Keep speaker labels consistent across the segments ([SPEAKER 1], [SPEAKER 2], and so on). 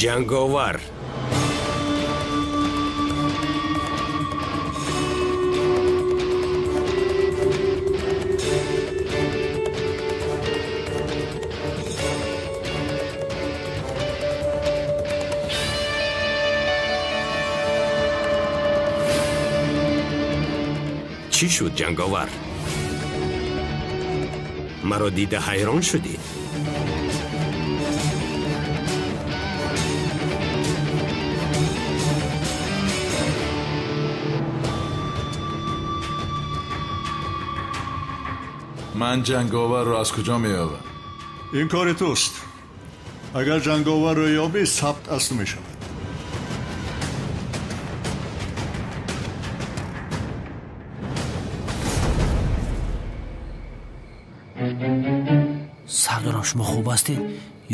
[SPEAKER 1] Ҷанговар. Чӣ шуд, ҷанговар? Маро дида ҳайрон шудӣ?
[SPEAKER 2] Ман ҷанговарро аз куҷо меёбам?
[SPEAKER 3] Ин кори туст. Агар ҷанговарро ёбӣ, сабт аз ту мешавад.
[SPEAKER 4] Сардорам, шумо хуб ҳастед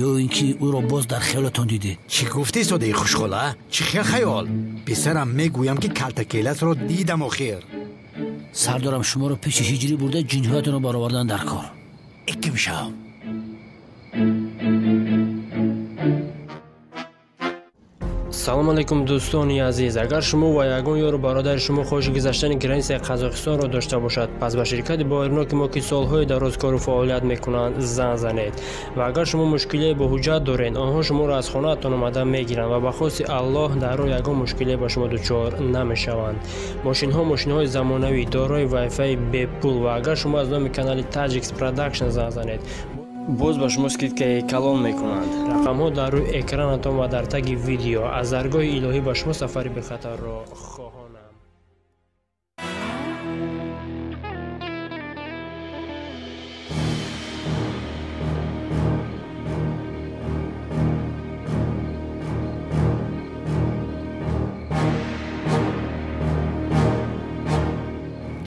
[SPEAKER 4] ё ин ки ӯро боз дар хаёлатон дидед?
[SPEAKER 5] Чӣ гуфтӣ, содаи хушхола? Чӣ хел хаёл? Писарам, мегӯям ки калтакеласро дидам охир.
[SPEAKER 4] Сардорам, шуморо пеши ҳиҷрӣ бурда ҷинҳоятонро баровардан дар кор.
[SPEAKER 5] Икки мешавам.
[SPEAKER 6] Салом алейкум, дӯстони азиз. Агар шумо ва ягон ёру бародари шумо хоҳиши гузаштани границаи Қазоқистонро дошта бошад, пас ба ширкати боирноки мо, ки солҳои дароз кору фаъолият мекунанд, занг занед. Ва агар шумо мушкилие бо ҳуҷҷат доред, онҳо шуморо аз хонаатон омада мегиранд ва ба хости Аллоҳ дар роҳ ягон мушкилие ба шумо дучор намешаванд. Мошинҳо мошинҳои замонавӣ, дорои вайфаи бепул, ва агар шумо аз номи канали Таҷикс Продакшн занг занед, боз ба шумо скидкаи калон мекунанд. Рақамҳо дар рӯи экранатон ва дар таги видео. Аз даргоҳи илоҳӣ ба шумо сафари бехатарро хоҳонам.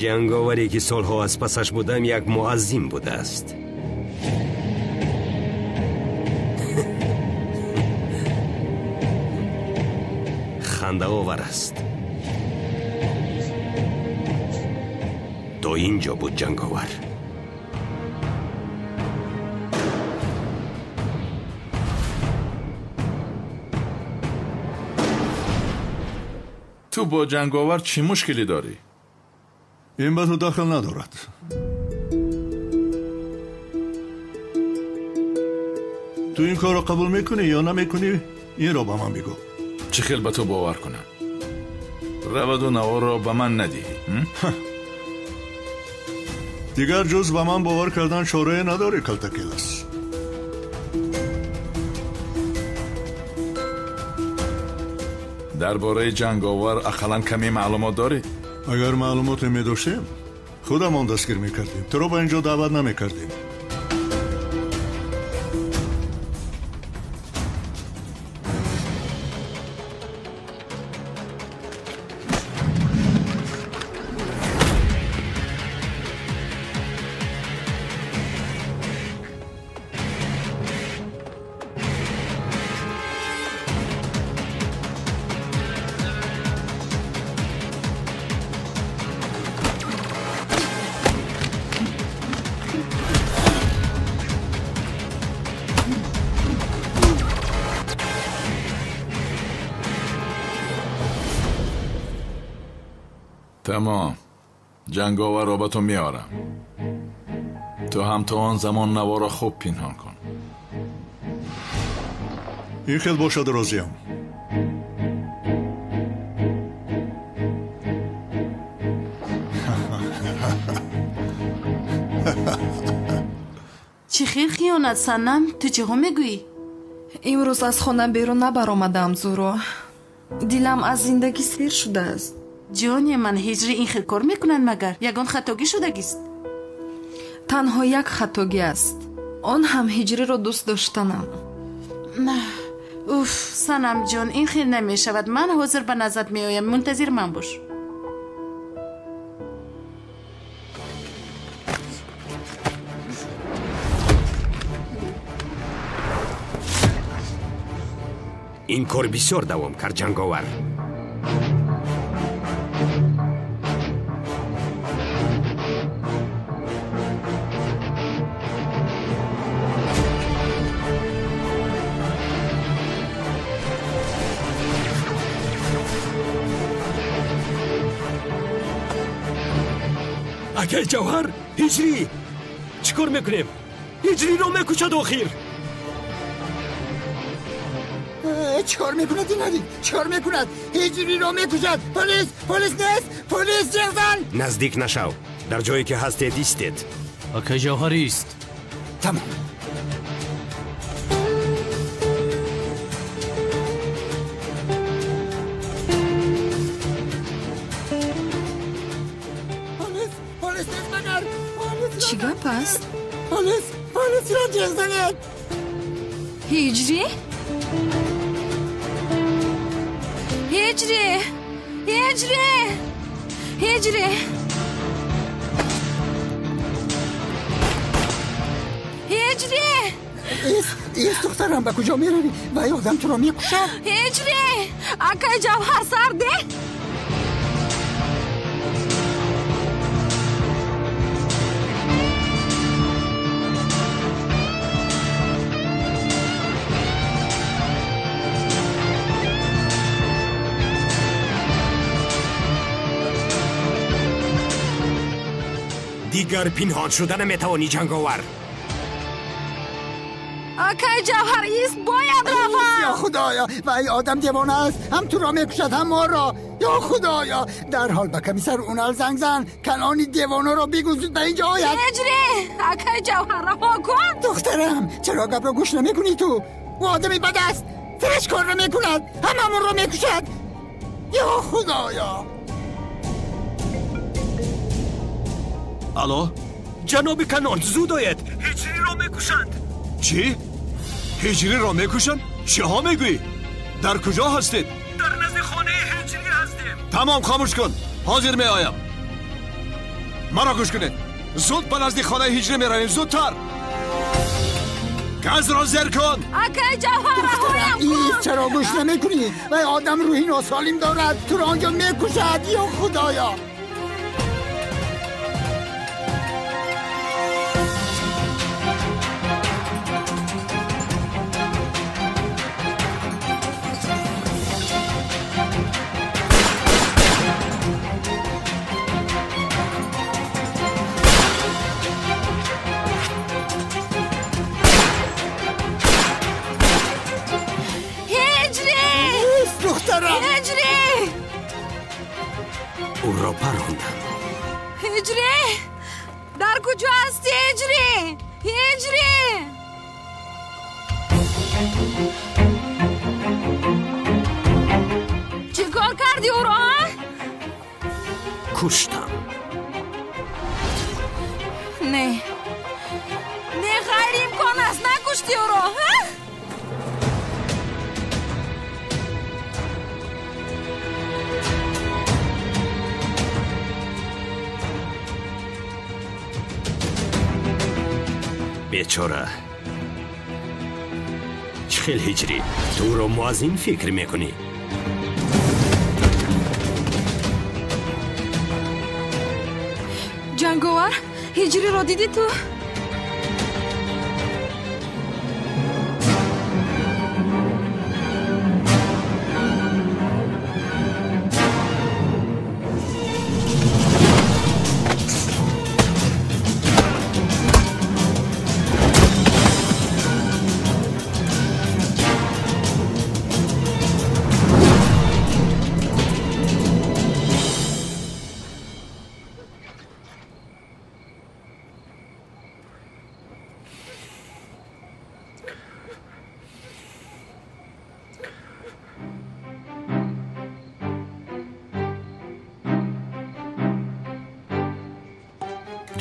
[SPEAKER 1] Ҷанговаре ки солҳо аз пасаш будам, як муаззим будааст. Хандаовар аст. То ин ҷо буд ҷанговар.
[SPEAKER 2] Ту бо ҷанговар чӣ мушкилӣ дорӣ?
[SPEAKER 3] Ин ба ту дахл надорад. Ту ин корро қабул мекунӣ ё намекунӣ, инро ба ман бигӯ.
[SPEAKER 2] Чӣ хел ба ту бовар кунам? Раваду наворро ба ман надиҳӣ.
[SPEAKER 3] Дигар ҷуз ба ман бовар кардан чорае надорӣ, калтакелас.
[SPEAKER 2] Дар бораи ҷанговар ақаллан каме маълумот дорӣ?
[SPEAKER 3] Агар маълумоте медоштем, худамон дастгир мекардем, туро ба ин ҷо даъват намекардем.
[SPEAKER 2] Тамом, ҷанговарро ба ту меорам. Ту ҳам то он замон наворро хуб пинҳон кун.
[SPEAKER 3] Ин хел бошад, розиям.
[SPEAKER 7] Чӣ хел хиёнат, Санам? Ту чиҳо мегӯӣ?
[SPEAKER 8] Имрӯз аз хона берун набаромадам, Зуро. Дилам аз зиндагӣ сер шудааст.
[SPEAKER 7] Ҷоне ман, ҳиҷрӣ ин хел кор мекунанд магар? Ягон хатогӣ шудагист?
[SPEAKER 8] Танҳо як хатогӣ аст. Он ҳам ҳиҷриро дӯст доштанам.
[SPEAKER 7] Уф, Санамҷон, ин хел намешавад. Ман ҳозир ба назарат меоям. Мунтазир ман бош.
[SPEAKER 1] Ин кор бисёр давом кард, ҷанговар. Акай Ҷавҳар, Ҳиҷрӣ! Чӣ кор мекунем? Ҳиҷриро мекушад охир!
[SPEAKER 9] Чӣ кор мекунад ин ҳариф? Чӣ кор мекунад? Ҳиҷриро мекушад! Полис! Полис нест! Полис ҷеғ зан!
[SPEAKER 1] Наздик нашав. Дар ҷое ки ҳастед истед.
[SPEAKER 4] Акай Ҷавҳар ист.
[SPEAKER 9] Тамом. Полис! Полис нест магар?
[SPEAKER 8] Чӣ гап аст?
[SPEAKER 9] Полис! Полисро ҷеғ занед!
[SPEAKER 8] Ҳиҷрӣ? Ҳиҷрӣ! Ҳиҷрӣ! Ҳиҷрӣ! Ҳиҷрӣ!
[SPEAKER 9] Ист, ист духтарам, ба куҷо меравӣ? Вай одам туро мекушад.
[SPEAKER 8] Ҳиҷрӣ! Акай Ҷавҳар сарде?
[SPEAKER 1] Дигар пинҳон шуда наметавонӣ, ҷанговар.
[SPEAKER 8] Акай Ҷавҳар ист, бояд равам.
[SPEAKER 9] Ё Худоё, вай одам девона аст, ҳам туро мекушад, ҳам моро. Ё Худоё, дарҳол ба комиссар Унал занг зан, Канони девонаро бигӯ зуд ба инҷо ояд.
[SPEAKER 8] Ҳиҷрӣ! Акай Ҷавҳар раҳо кун.
[SPEAKER 9] Духтарам, чаро гапро гӯш намекунӣ ту? Ӯ одами бад аст, сараш корро мекунад, ҳамамонро мекушад. Ё Худоё!
[SPEAKER 10] Алло?
[SPEAKER 1] Ҷаноби Канон, зуд оед! Ҳиҷриро мекушанд!
[SPEAKER 10] Чӣ? Ҳиҷриро мекушанд? Чиҳо мегӯӣ? Дар куҷо ҳастед?
[SPEAKER 1] Дар назди хонаи Ҳиҷрӣ ҳастем.
[SPEAKER 10] Тамом, хомӯш кун. Ҳозир меоям. Маро гӯш кунед. Зуд ба назди хонаи Ҳиҷрӣ меравем, зудтар. Газро зер кун.
[SPEAKER 8] Акай Ҷавҳар, раҳоям кун.
[SPEAKER 9] Ист, чаро гӯш намекунӣ? Вай одам рӯҳи носолим дорад, туро онҷо мекушад. Ё Худоё!
[SPEAKER 1] Ӯро парондам.
[SPEAKER 8] Ҳиҷрӣ! Дар куҷо ҳастӣ, Ҳиҷрӣ? Ҳиҷрӣ! Чӣ кор кардӣ ӯро, ҳа?
[SPEAKER 1] Куштам.
[SPEAKER 8] Не. Не, ғайриимкон аст, накуштӣ ӯро, ҳа?
[SPEAKER 1] Бечора. Чӣ хел Ҳиҷрӣ? Ту ӯро муаззин фикр мекунӣ?
[SPEAKER 8] Ҷанговар, Ҳиҷриро дидӣ ту?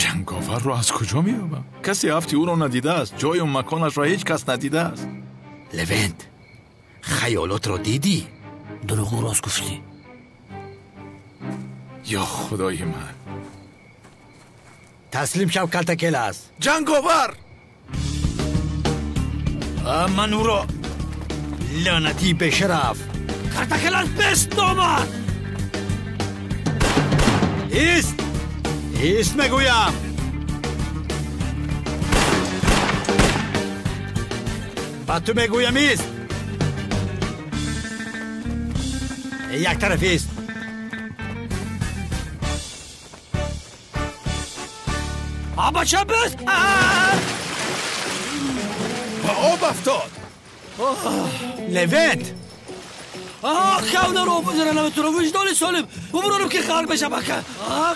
[SPEAKER 2] Ҷанговарро аз куҷо меёбам? Касе ҳафти ӯро надидааст, ҷою маконашро ҳеҷ кас надидааст.
[SPEAKER 5] Левент, хаёлотро дидӣ?
[SPEAKER 4] Дурӯғу рост гуфтӣ.
[SPEAKER 2] Ё Худои ман!
[SPEAKER 5] Таслим шав, Калтакелас.
[SPEAKER 2] Ҷанговар!
[SPEAKER 5] Ман ӯро лаънатии бешараф.
[SPEAKER 4] Калтакелас бест номад!
[SPEAKER 5] Ист! Ист мегӯям! Ба ту мегӯям, ист! Як тараф ист!
[SPEAKER 4] Бача бис!
[SPEAKER 11] Ба об афтод.
[SPEAKER 5] Левент!
[SPEAKER 4] Кавнар об бизара наметунам, виҷдони солим. Бубуронам ки ғарқ мешам ака.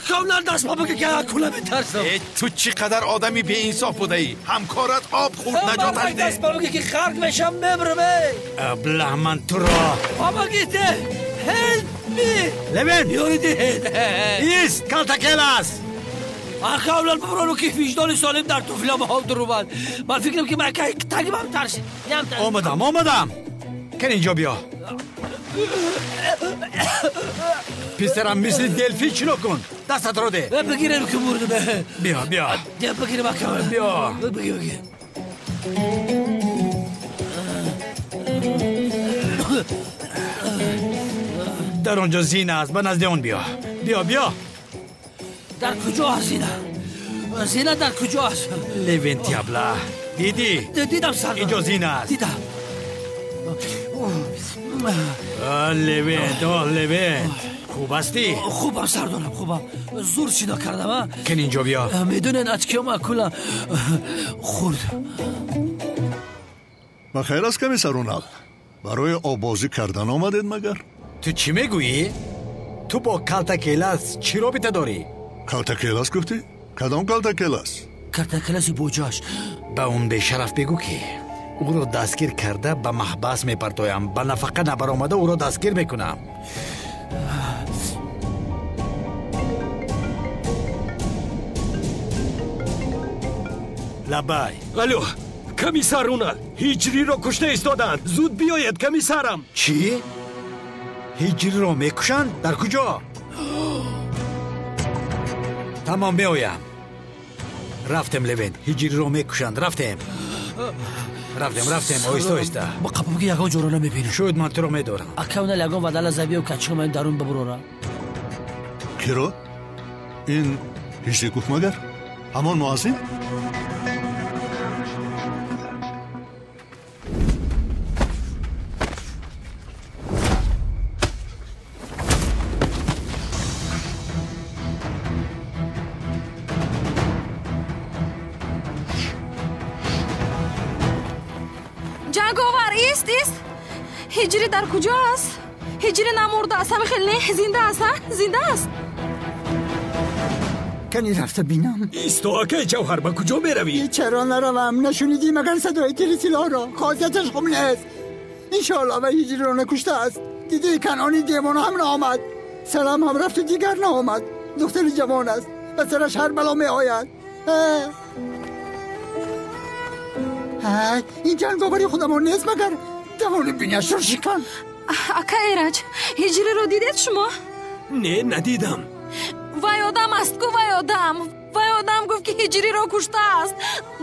[SPEAKER 4] Кавнар даст ба бика ки акула метарсам.
[SPEAKER 11] Э, ту чӣ қадар одами беинсоф будаӣ. Ҳамкорат об хӯрд, наҷоташ
[SPEAKER 4] деҳ. Даст ба бика ки ғарқ мешам, мемрам, эй.
[SPEAKER 5] Аблаҳ, ман туро.
[SPEAKER 4] Помогите! Help me!
[SPEAKER 5] Левент!
[SPEAKER 4] Ёри диҳед!
[SPEAKER 5] Ист, калтакелас!
[SPEAKER 4] Акавлар бубуронам ки виҷдони солим дар туфлям ҳол дурумад. Ман фикрам ки ман тагимам тарсид.
[SPEAKER 5] Омадам, омадам. Кан инҷо биё. Писарам мисли делфин шино кун. Дастатро деҳ.
[SPEAKER 4] Бигирем ки мурдам.
[SPEAKER 5] Биё, биё.
[SPEAKER 4] Бигирем ака.
[SPEAKER 5] Биё.
[SPEAKER 4] Бигир, бигир.
[SPEAKER 5] Дар он ҷо зина аст, ба назди он биё. Биё, биё.
[SPEAKER 4] Дар куҷо аст зина? Зина дар куҷо аст?
[SPEAKER 5] Левенти абла. Дидӣ?
[SPEAKER 4] Дидам, сардор.
[SPEAKER 5] Инҷо зина аст.
[SPEAKER 4] Дидам.
[SPEAKER 5] Левент, о Левент. Хуб ҳастӣ?
[SPEAKER 4] Хубам, сардорам, хубам. Зур шино кардам, а?
[SPEAKER 5] Кан инҷо биё.
[SPEAKER 4] Медонед, аз киём акула хӯрд.
[SPEAKER 3] Ба хайр аст, комиссар Унал? Барои оббозӣ кардан омадед магар?
[SPEAKER 5] Ту чӣ мегӯӣ? Ту бо калтакелас чӣ робита дорӣ?
[SPEAKER 3] Калтакелас гуфтӣ? Кадом калтакелас?
[SPEAKER 4] Калтакеласи боҷоаш.
[SPEAKER 5] Ба он бешараф бигӯ ки ӯро дастгир карда ба маҳбас мепартоям, ба нафақа набаромада ӯро дастгир мекунам. Лабай.
[SPEAKER 1] Алло, комиссар Унал, Ҳиҷриро кушта истодаанд. Зуд биёед, комиссарам.
[SPEAKER 5] Чӣ? Ҳиҷриро мекушанд? Дар куҷо? Тамом, меоям. Рафтем, Левент, Ҳиҷриро мекушанд. Рафтем. Рафтем, рафтем, оҳиста, оҳиста.
[SPEAKER 4] Ба қапам ки ягон ҷоро намебинам.
[SPEAKER 5] Шояд ман туро медорам.
[SPEAKER 4] Ака Унал, ягон вадала забиё качима дарун бибурора.
[SPEAKER 3] Киро? Ин ҳиҷрӣ гуфт магар? Ҳамон муаззин?
[SPEAKER 8] Ҷанговар, ист, ист. Ҳиҷрӣ дар куҷо аст? Ҳиҷрӣ намурдааст, ҳами хел не? Зинда аст, ҳа? Зинда аст.
[SPEAKER 9] Кани рафта бинам.
[SPEAKER 1] Исто, акай Ҷавҳар, ба куҷо меравӣ?
[SPEAKER 9] Чаро наравам? Нашунидӣ магар садои тири силоҳро? Хосияташ хуб нест. Иншоалло ва ҳиҷриро накуштааст. Дидӣ, Канони девона ҳам наомад. Салам ҳам рафту дигар наомад. Духтари ҷавон аст, ба сараш ҳар бало меояд. Ин ҷанговари худамон нест магар? Давони биняшро шикан.
[SPEAKER 8] Ака Эраҷ, ҳиҷриро дидед шумо?
[SPEAKER 1] Не, надидам.
[SPEAKER 8] Вай одам аст ку, вай одам. Вай одам гуфт ки ҳиҷриро куштааст.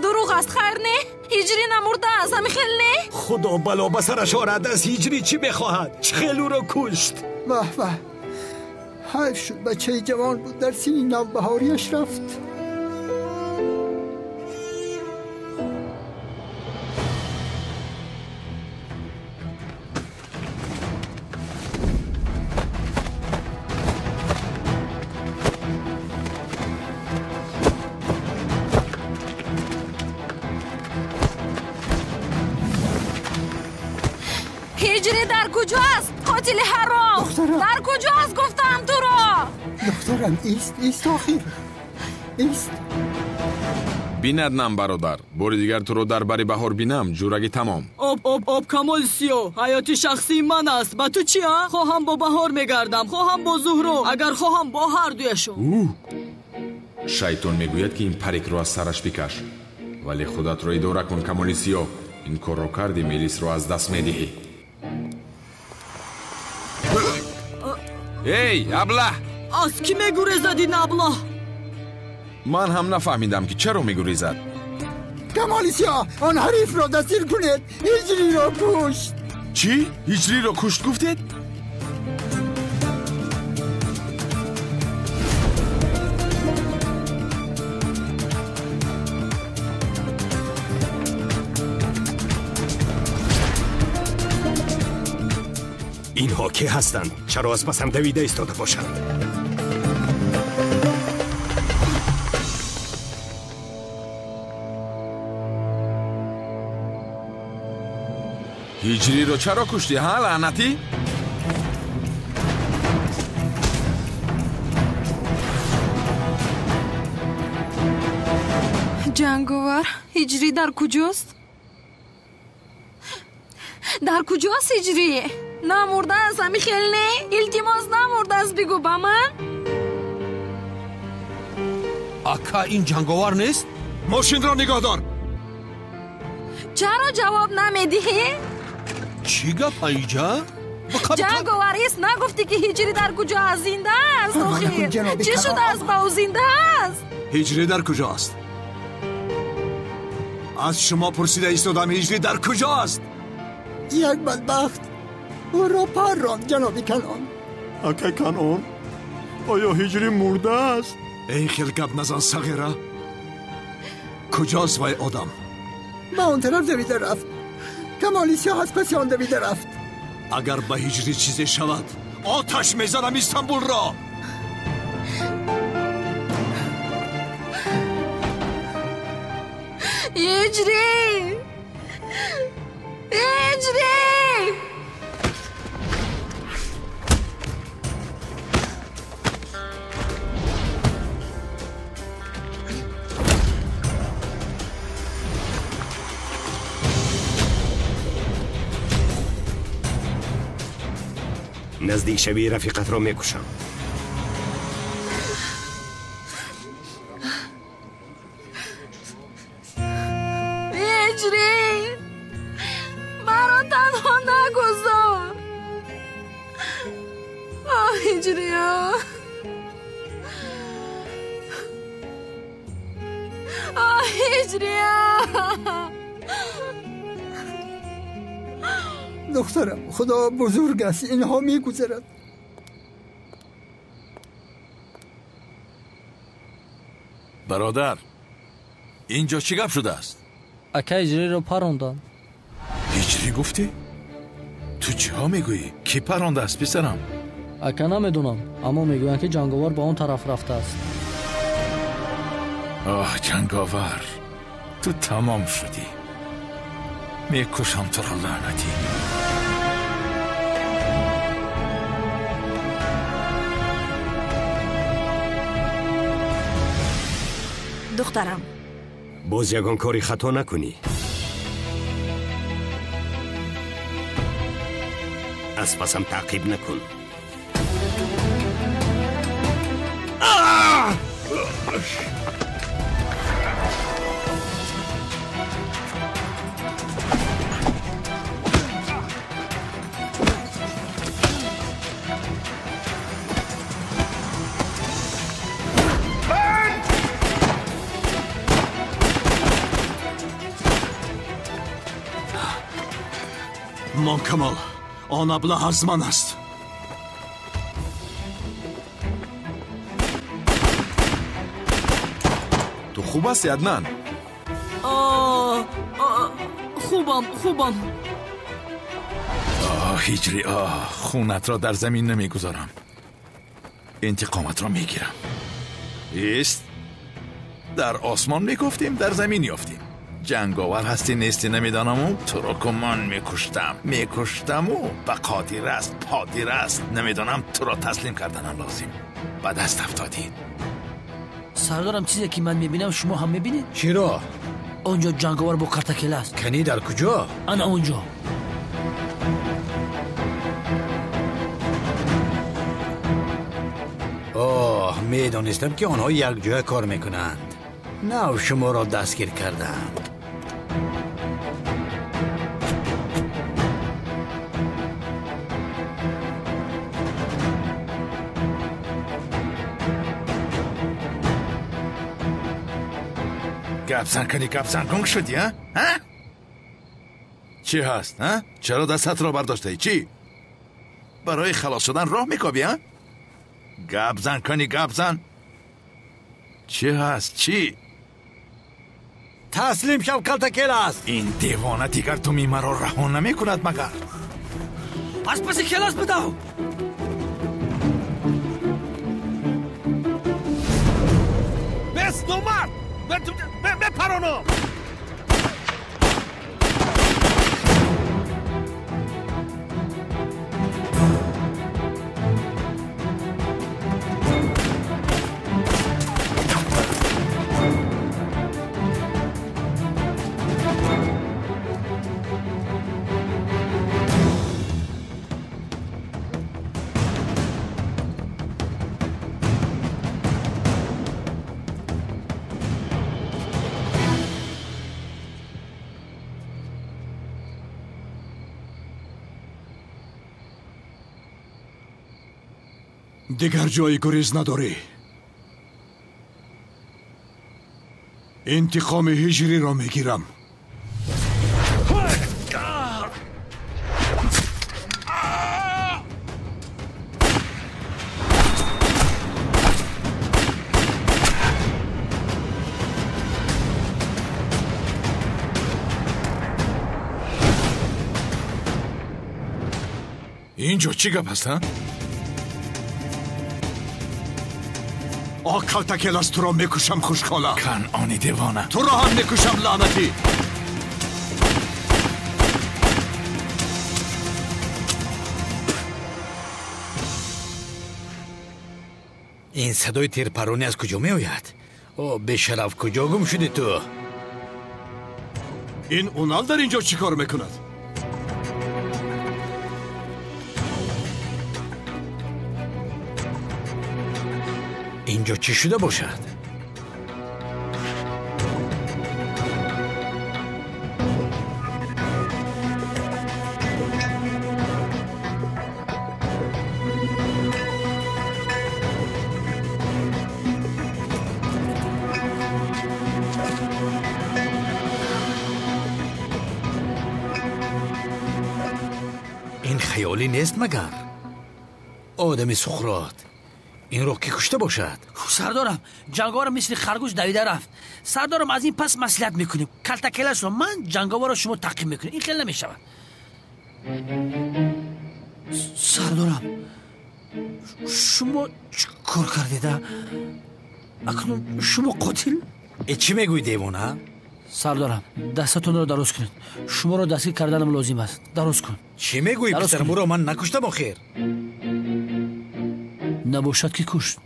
[SPEAKER 8] Дурӯғ аст, хайр не? Ҳиҷрӣ намурдааст, ҳами хел не?
[SPEAKER 1] Худо бало ба сараш орад. Аз ҳиҷрӣ чӣ мехоҳад? Чӣ хел ӯро кушт?
[SPEAKER 9] Ваҳ, ваҳ, ҳайф шуд, бачаи ҷавон буд, дар синни навбаҳориаш рафт.
[SPEAKER 8] Ҳиҷрӣ дар куҷо аст? Қотили ҳаром! Дар куҷо аст, гуфтам туро?
[SPEAKER 9] Духтарам, ист, ист, охир. Ист.
[SPEAKER 12] Бинад нам, бародар. Бори дигар туро дар бари Баҳор бинам, ҷурагӣ тамом.
[SPEAKER 13] Об, об, об, Камоли Сиёҳ, ҳаёти шахсии ман аст. Ба ту чи, а? Хоҳам бо Баҳор мегардам, хоҳам бо Зуҳро, агар хоҳам бо ҳар дуяшон.
[SPEAKER 12] Шайтон мегӯяд ки ин парикро аз сараш бикаш. Вале худатро идора кун, Камоли Сиёҳ. Ин корро кардӣ, Мелисро аз даст медиҳӣ. Эй, аблаҳ!
[SPEAKER 13] Аз кӣ мегурезад ин аблаҳ?
[SPEAKER 12] Ман ҳам нафаҳмидам ки чаро мегурезад.
[SPEAKER 9] Камоли Сиёҳ, он ҳарифро дастгир кунед. Ҳиҷриро кушт.
[SPEAKER 12] Чӣ? Ҳиҷриро кушт гуфтед?
[SPEAKER 1] Инҳо кӣ ҳастанд? Чаро аз пасам давида истода бошанд?
[SPEAKER 11] Ҳиҷриро чаро куштӣ, ҳа, лаънатӣ?
[SPEAKER 8] Ҷанговар, Ҳиҷрӣ дар куҷост? Дар куҷост Ҳиҷрӣ? Намурдааст, ҳами хел не? Илтимос, намурдааст, бигӯ ба ман.
[SPEAKER 10] Ака, ин ҷанговар нест? Мошинро нигоҳ дор.
[SPEAKER 8] Чаро ҷавоб намедиҳӣ?
[SPEAKER 10] Чӣ гап, аиҷа?
[SPEAKER 8] Ҷанговар ист, нагуфтӣ ки Ҳиҷрӣ дар куҷо аст? Зинда аст охир. Чӣ шудааст ба ӯ? Зинда аст?
[SPEAKER 10] Ҳиҷрӣ дар куҷо аст? Аз шумо пурсида истодам, Ҳиҷрӣ дар куҷо аст?
[SPEAKER 9] Як бадбахт ӯро парронд, ҷаноби Канон.
[SPEAKER 3] Акай Канон, оё Ҳиҷрӣ мурдааст?
[SPEAKER 10] Эй, хел гап назан, сағира. Куҷост вай одам?
[SPEAKER 9] Ба он тараф давида рафт. Камоли сиёҳ аз паси он давида рафт.
[SPEAKER 10] Агар ба Ҳиҷрӣ чизе шавад, оташ мезанам Истанбулро.
[SPEAKER 8] Ҳиҷрӣ! Ҳиҷрӣ!
[SPEAKER 1] Наздик шавӣ, рафиқатро мекушам.
[SPEAKER 8] Ҳиҷрӣ, маро танҳо нагузор. Оҳ, Ҳиҷрӣ, оҳ, Ҳиҷрӣ.
[SPEAKER 9] Духтарам, худо бузург аст, инҳо мегузарад.
[SPEAKER 11] Бародар, инҷо чӣ гап шудааст?
[SPEAKER 13] Ака, Ҳиҷриро паронданд.
[SPEAKER 11] Ҳиҷрӣ гуфтӣ? Ту чиҳо мегӯӣ? Кӣ парондааст, писарам?
[SPEAKER 13] Ака, намедонам, аммо мегӯянд ки ҷанговар ба он тараф рафтааст.
[SPEAKER 11] Оҳ, ҷанговар, ту тамом шудӣ. Мекушам туро, лаънатӣ.
[SPEAKER 8] Духтарам,
[SPEAKER 1] боз ягон кори хато накунӣ. Аз пасам таъқиб накун.
[SPEAKER 10] Мон Камол, он аблаҳ аз ман аст.
[SPEAKER 11] Ту хуб ҳастӣ, Аднан?
[SPEAKER 13] Хубам, хубам.
[SPEAKER 11] Оҳ, Ҳиҷрӣ, оҳ, хунатро дар замин намегузорам. Интиқоматро мегирам. Ист, дар осмон мегуфтем, дар замин ёфтем. Ҷанговар ҳастӣ нестӣ намедонаму, туро ку ман мекуштам, мекуштаму ба қодир аст, подир аст, намедонам, туро таслим карданам лозим. Ба даст афтодӣ.
[SPEAKER 4] Сардорам, чизе ки ман мебинам, шумо ҳам мебинед?
[SPEAKER 5] Чиро?
[SPEAKER 4] Он ҷо ҷанговар бо картакела аст.
[SPEAKER 5] Канӣ, дар куҷо?
[SPEAKER 4] Ана он ҷо.
[SPEAKER 5] Оҳ, медонистам ки онҳо якҷоя кор мекунанд. Нав шуморо дастгир карданд.
[SPEAKER 11] Гапзан кунӣ, гапзан гунг шудӣ, а? А? Чӣ ҳаст, а? Чаро дастатро бардоштаӣ? Чӣ? Барои халос шудан роҳ мекобӣ, а? Гапзан кунӣ, гапзан. Чӣ ҳаст, чӣ?
[SPEAKER 5] Таслим шав, калтакел аст.
[SPEAKER 11] Ин девона дигар туми маро раҳо намекунад магар?
[SPEAKER 4] Аз паси келас бидав.
[SPEAKER 14] Бес, номард! Мепаронам!
[SPEAKER 10] Дигар ҷои гурез надорӣ. Интиқоми ҳиҷриро мегирам.
[SPEAKER 2] Инҷо чӣ гап аст, а?
[SPEAKER 10] О, калтакелас, туро мекушам, хушкола.
[SPEAKER 2] Канъони девона.
[SPEAKER 10] Туро ҳам мекушам, лаънатӣ.
[SPEAKER 5] Ин садои тирпаронӣ аз куҷо меояд? О, бешараф, куҷо гум шудӣ ту?
[SPEAKER 10] Ин Унал дар инҷо чӣ кор мекунад?
[SPEAKER 5] Инҷо чӣ шуда бошад? Ин хаёлӣ нест магар? Одами Суқрот инро ки кушта бошад?
[SPEAKER 4] Сардорам, ҷанговарам мисли харгӯш давида рафт. Сардорам, аз ин пас маслиҳат мекунем. Калтакеласро ман, ҷанговарро шумо таъқиб мекунем. Ин хел намешавад. Сардорам, шумо чӣ кор кардеда? Акнун шумо қотил?
[SPEAKER 5] Э, чӣ мегӯӣ, девона?
[SPEAKER 4] Сардорам, дастатонро дароз кунед. Шуморо дастгир карданам лозим аст. Дароз кун.
[SPEAKER 5] Чӣ мегӯӣ, писарам? Ӯро ман накуштам охир.
[SPEAKER 4] Набошад ки кушт.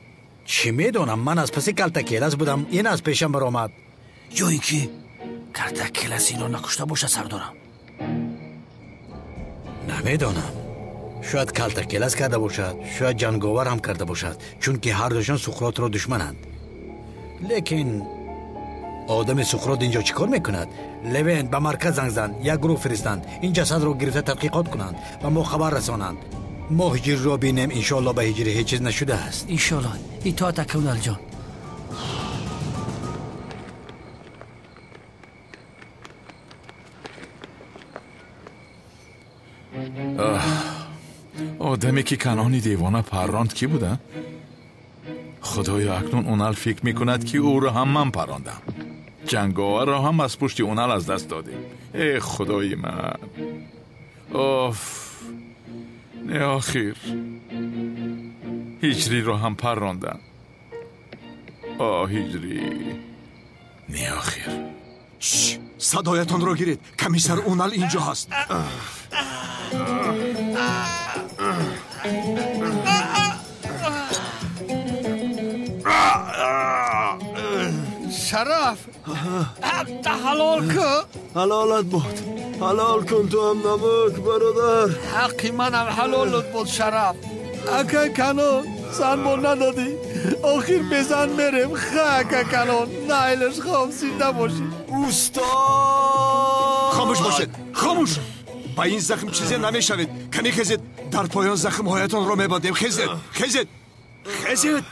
[SPEAKER 5] Чӣ медонам, ман аз паси калтакелас будам, ин аз пешам баромад.
[SPEAKER 4] Ё ин ки калтакелас инро накушта бошад, сардорам?
[SPEAKER 5] Намедонам. Шояд калтакелас карда бошад, шояд ҷанговар ҳам карда бошад, чунки ҳардушон Суқротро душмананд. Лекин одами Суқрот инҷо чӣ кор мекунад? Левент, ба марказ занг зан, як гурӯҳ фиристанд, ин ҷасадро гирифта тадқиқот кунанд ва мо хабар расонанд. Мо ҳиҷриро бинем, иншоалло ба ҳиҷрӣ ҳеҷ чиз нашудааст.
[SPEAKER 4] Иншоалло. Итоат ака Уналҷон.
[SPEAKER 2] Одаме ки Канъони девона парронд кӣ буда? Худоё, акнун Унал фикр мекунад ки ӯро ҳам ман паррондам. Ҷанговарро ҳам аз пушти Унал аз даст додем. Э, худои ман! Оф! Не, охир ҳиҷриро ҳам паррондам. О, ҳиҷрӣ! Не, охир.
[SPEAKER 10] Садоятонро гиред. Комиссар Унал инҷо ҳаст.
[SPEAKER 14] Шараф, ҳалол кун.
[SPEAKER 15] Ҳалолат бод. Ҳалол кун ту ҳам намак, бародар.
[SPEAKER 14] Ҳаққи манам ҳалолат бод, Шараф. Ака Канон, зан мо надодӣ. Охир безан мерем. Ха, ака Канон, найлаш хом, зинда бошӣ.
[SPEAKER 15] Устод!
[SPEAKER 10] Хомӯш бошед, хомӯш! Ба ин захм чизе намешавед. Кани хезед, дар поён захмҳоятонро мебандем. Хезед, хезед, хезед!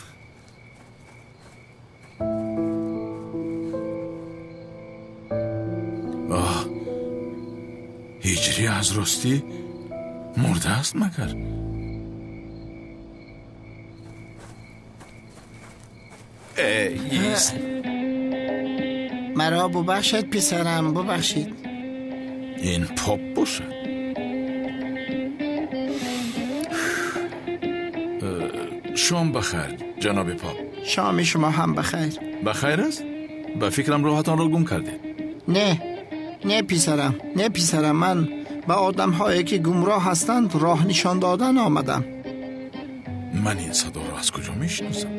[SPEAKER 2] Оҳ, ҳиҷрӣ аз ростӣ мурдааст магар? Ист.
[SPEAKER 16] Маро бубахшед, писарам, бубахшед.
[SPEAKER 2] Ин поп бошад. Шом бахайр, ҷаноби поп.
[SPEAKER 16] Шоми шумо ҳам бахайр.
[SPEAKER 2] Бахайр аст? Ба фикрам роҳатонро гум кардед.
[SPEAKER 16] Не, не писарам, не писарам, ман ба одамҳое ки гумроҳ ҳастанд роҳ нишон додан омадам.
[SPEAKER 2] Ман ин садоро аз куҷо мешиносам?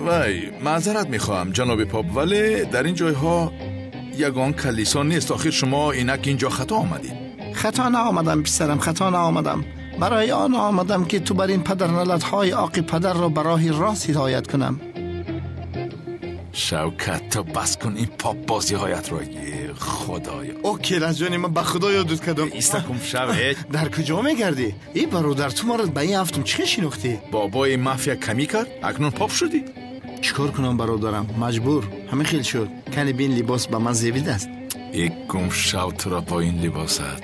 [SPEAKER 2] Вай, маъзарат мехоҳам, ҷаноби поп, вале дар ин ҷойҳо ягон калисо нест. Охир шумо инак инҷо хато омадед.
[SPEAKER 16] Хато наомадам, писарам, хато наомадам. Барои он омадам ки ту бар ин падарналатҳои оқи падарро ба роҳи рост ҳидоят кунам.
[SPEAKER 2] Шавкат, то бас кун ин попбозиҳоятро.
[SPEAKER 11] Худоё.
[SPEAKER 16] О, келаҷони ман ба худо ёдут кардам.
[SPEAKER 11] Истакум шавед.
[SPEAKER 16] Дар куҷо мегардӣ? Эй бародар, ту маро ба ин ҳафтум чӣ шинохтӣ?
[SPEAKER 11] Бобои мафия камӣ кард, акнун поп шудӣ.
[SPEAKER 16] Чӣ кор кунам бародарам? Маҷбур. Ҳамин хел шуд. Кани бин либос ба ман зебидааст.
[SPEAKER 11] Э гум шав туро бо ин либосат.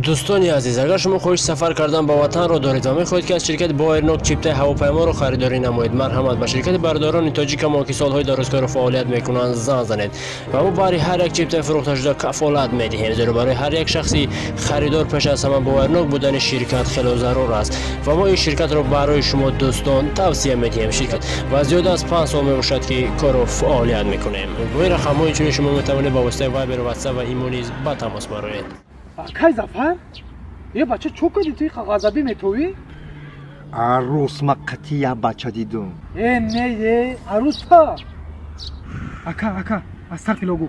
[SPEAKER 6] Дӯстони азиз, агар шумо хоҳиши сафар кардан ба ватанро доред ва мехоҳед ки аз ширкати Боэрнок чиптаи ҳавопайморо харидорӣ намоед, марҳамат ба ширкати бародарони тоҷикамо ки солҳои дарозкорро фаъолият мекунанд занг занед ва мо барои ҳар як чиптаи фурӯхташуда кафолат медиҳем, зеро барои ҳар як шахси харидор пеш аз ҳама боварнок будани ширкат хело зарур аст ва мо ин ширкатро барои шумо дӯстон тавсия медиҳем. Ширкат ва зиёда аз 5 сол мебошад ки корро фаъолият мекунем. Бо ин рақамҳо инчунин шумо метавонед ба воситаи Вайбер, Ватсап ва Имо низ ба тамос бароед.
[SPEAKER 17] Акай Зафар, е бача чо кардӣ ту ғазабӣ метовӣ?
[SPEAKER 18] Арӯс ма қатъи як бача дидум.
[SPEAKER 17] Э не е арӯса. Ака, ака, астағфирулло гу.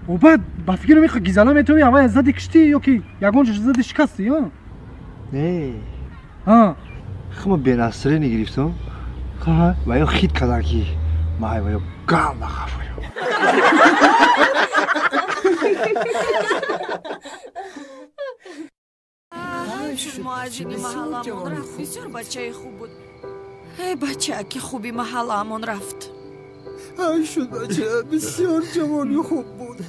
[SPEAKER 17] О баъд ба фикрам иқа гизала метовӣ, аввал зади киштӣ ё ки ягон ҷо зади шикастӣ, ё?
[SPEAKER 18] Не.
[SPEAKER 17] Ҳа.
[SPEAKER 18] Хума бенасрини гирифтум.
[SPEAKER 17] Ха.
[SPEAKER 18] Ва ё хит кардан ки май ва ё ганда хафаю.
[SPEAKER 8] Муаҷини маҳалламон рафт. Бисёр бачаи хуб буд. Эй бача, ки хуби маҳалламон рафт.
[SPEAKER 9] Ай шуд бача, бисёр ҷавони хуб буд.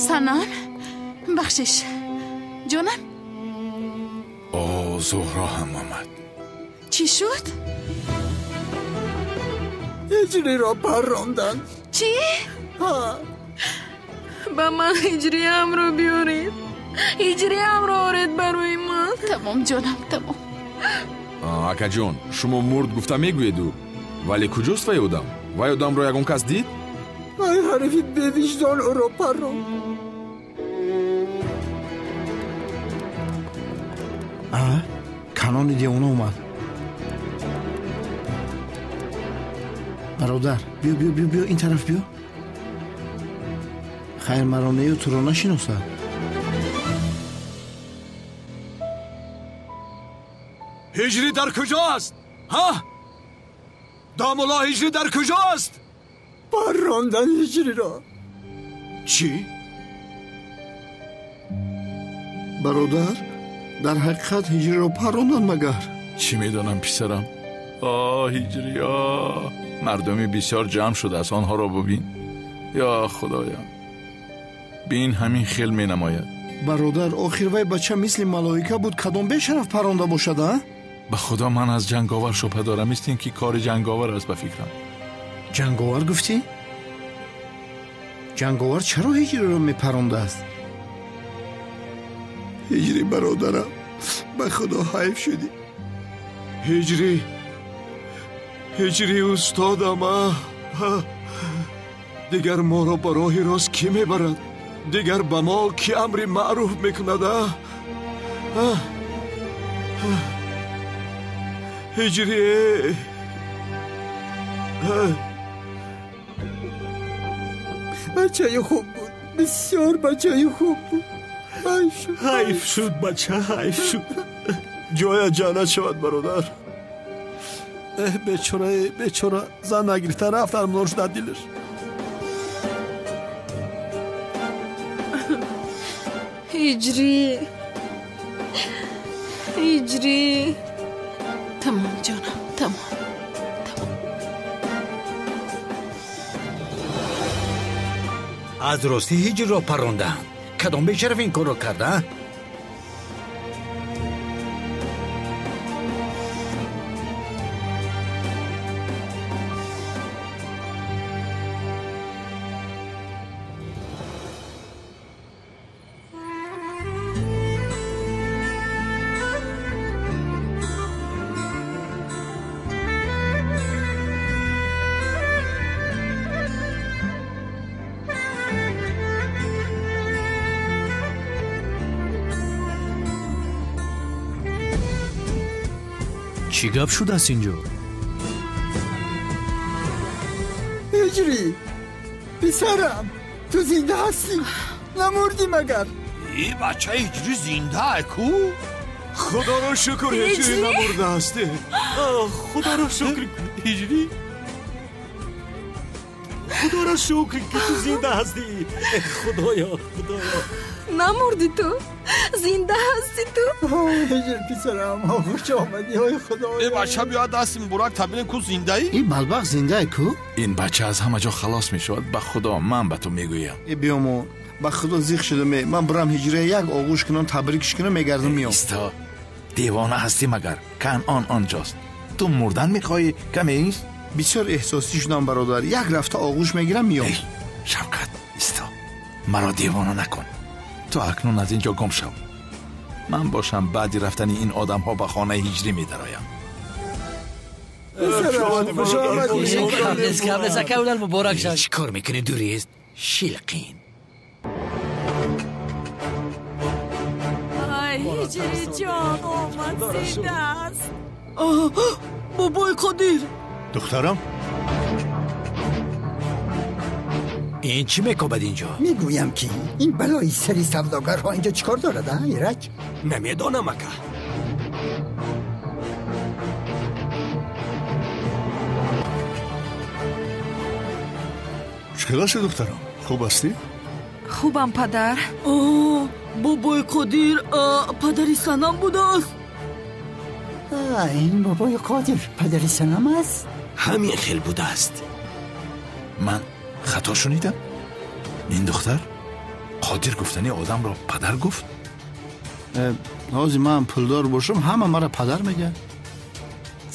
[SPEAKER 7] Санам, бахшиш. Ҷонам?
[SPEAKER 11] О, Зуҳро ҳам омад.
[SPEAKER 7] Чӣ шуд?
[SPEAKER 9] Ҳиҷриро парронданд.
[SPEAKER 7] Чӣ?
[SPEAKER 9] Ҳа.
[SPEAKER 8] Ба ман ҳиҷриамро биёред. Ҳиҷриамро оред барои ман.
[SPEAKER 7] Тамом ҷонам, тамом.
[SPEAKER 12] Акаҷон, шумо мурд гуфта мегӯеду, вале куҷост вай одам? Вай одамро ягон кас дид?
[SPEAKER 9] Вай ҳарифи бевиҷдон ӯро парронд.
[SPEAKER 16] А, Канони девона омад. Бародар, биё, биё, биё, биё, ин тараф биё. Хайр, маро нею туро нашиносад.
[SPEAKER 10] Ҳиҷрӣ дар куҷо аст? Ҳа? Домулло ҳиҷрӣ дар куҷо аст?
[SPEAKER 9] Паррондан ҳиҷриро.
[SPEAKER 10] Чӣ?
[SPEAKER 16] Бародар, дар ҳақиқат ҳиҷриро парронданд магар?
[SPEAKER 11] Чӣ медонам писарам? О, ҳиҷрӣ, о, мардуми бисёр ҷамъ шудааст, онҳоро бубин. Ё худоям, бин ҳамин хел менамояд.
[SPEAKER 16] Бародар, охир вай бача мисли малоика буд, кадом бешараф парронда бошад, а?
[SPEAKER 11] Ба худо ман аз ҷанговар шубҳа дорам, мисли ин ки кори ҷанговар аст ба фикрам.
[SPEAKER 16] Ҷанговар гуфтӣ? Ҷанговар чаро ҳиҷриро мепарондааст? Ҳиҷрӣ бародарам, ба худо ҳайф шудӣ.
[SPEAKER 10] Ҳиҷрӣ, ҳиҷрӣ устодам, дигар моро ба роҳи рост кӣ мебарад? Дигар ба мо кӣ амри маъруф мекунад? Ҳиҷрӣ,
[SPEAKER 9] бачаи хуб буд, бисёр бачаи хуб буд.
[SPEAKER 15] Ҳайф шуд бача, ҳайф шуд. Ҷоя ҷаннат шавад бародар.
[SPEAKER 14] Эҳ бечора, бечора, зан нагирифта рафт армдор шуда дилаш.
[SPEAKER 8] Ҳиҷрӣ, ҳиҷрӣ.
[SPEAKER 7] Тамом ҷонам, тамом.
[SPEAKER 5] Аз ростӣ ҳиҷриро паррондаанд. Кадом бешараф ин корро карда?
[SPEAKER 15] Чӣ гап шудааст инҷо?
[SPEAKER 9] Ҳиҷрӣ, писарам, ту зинда ҳастӣ? Намурдӣ магар?
[SPEAKER 14] Эй бача, ҳиҷрӣ зинда ку?
[SPEAKER 10] Худоро шукр, ҳиҷрӣ намурдааст.
[SPEAKER 15] Худоро шукр, ҳиҷрӣ. Худоро шукр, ки ту зинда ҳастӣ. Худоё, худоё.
[SPEAKER 8] Намурдӣ ту? Зинда ҳастӣ ту?
[SPEAKER 9] Ҳиҷр писарам, хуш омадӣ, ой худоё.
[SPEAKER 14] Э бача, биё дасти муборак табинем, ку зиндаӣ?
[SPEAKER 16] Ин балбақ зиндае ку?
[SPEAKER 11] Ин бача аз ҳама ҷо халос мешавад, ба худо, ман ба ту мегӯям.
[SPEAKER 16] Э биёмо, ба худо зиқ шудам. Ман бурам ҳиҷрия як оғӯш кунам, табрикш кунам, мегардам меом.
[SPEAKER 11] Исто, девона ҳастӣ магар? Канъон онҷост. Ту мурдан мехоҳӣ, каме ист?
[SPEAKER 16] Бисёр эҳсосӣ шудам бародар, як рафта оғӯш мегирам меом.
[SPEAKER 11] Шавкат, исто, маро девона накун. Ту акнун аз ин ҷо гум шав. Ман бошам баъди рафтани ин одамҳо ба хонаи ҳиҷрӣ медароям.
[SPEAKER 5] Чӣ кор мекунӣ, дурист? Шилқин.
[SPEAKER 8] Ай, ҳиҷрӣ ҷон омад, зинда аст.
[SPEAKER 13] Бобои Қодир.
[SPEAKER 3] Духтарам?
[SPEAKER 5] Ин чӣ мекобад инҷо?
[SPEAKER 9] Мегӯям ки ин балои сари савдогарҳо инҷо чӣ кор дорад, а, Ираҷ?
[SPEAKER 1] Намедонам, ака.
[SPEAKER 3] Чӣ хел ҳастӣ, духтарам? Хуб ҳастӣ?
[SPEAKER 8] Хубам, падар.
[SPEAKER 13] Бобои Қодир падари Санам будааст.
[SPEAKER 9] Ин бобои Қодир падари Санам аст?
[SPEAKER 1] Ҳамин хел будааст.
[SPEAKER 11] Ман хато шунидам? Ин духтар Қодир гуфтани одамро падар гуфт?
[SPEAKER 16] Ҳозир ман пулдор бошам, ҳама маро падар мегӯяд.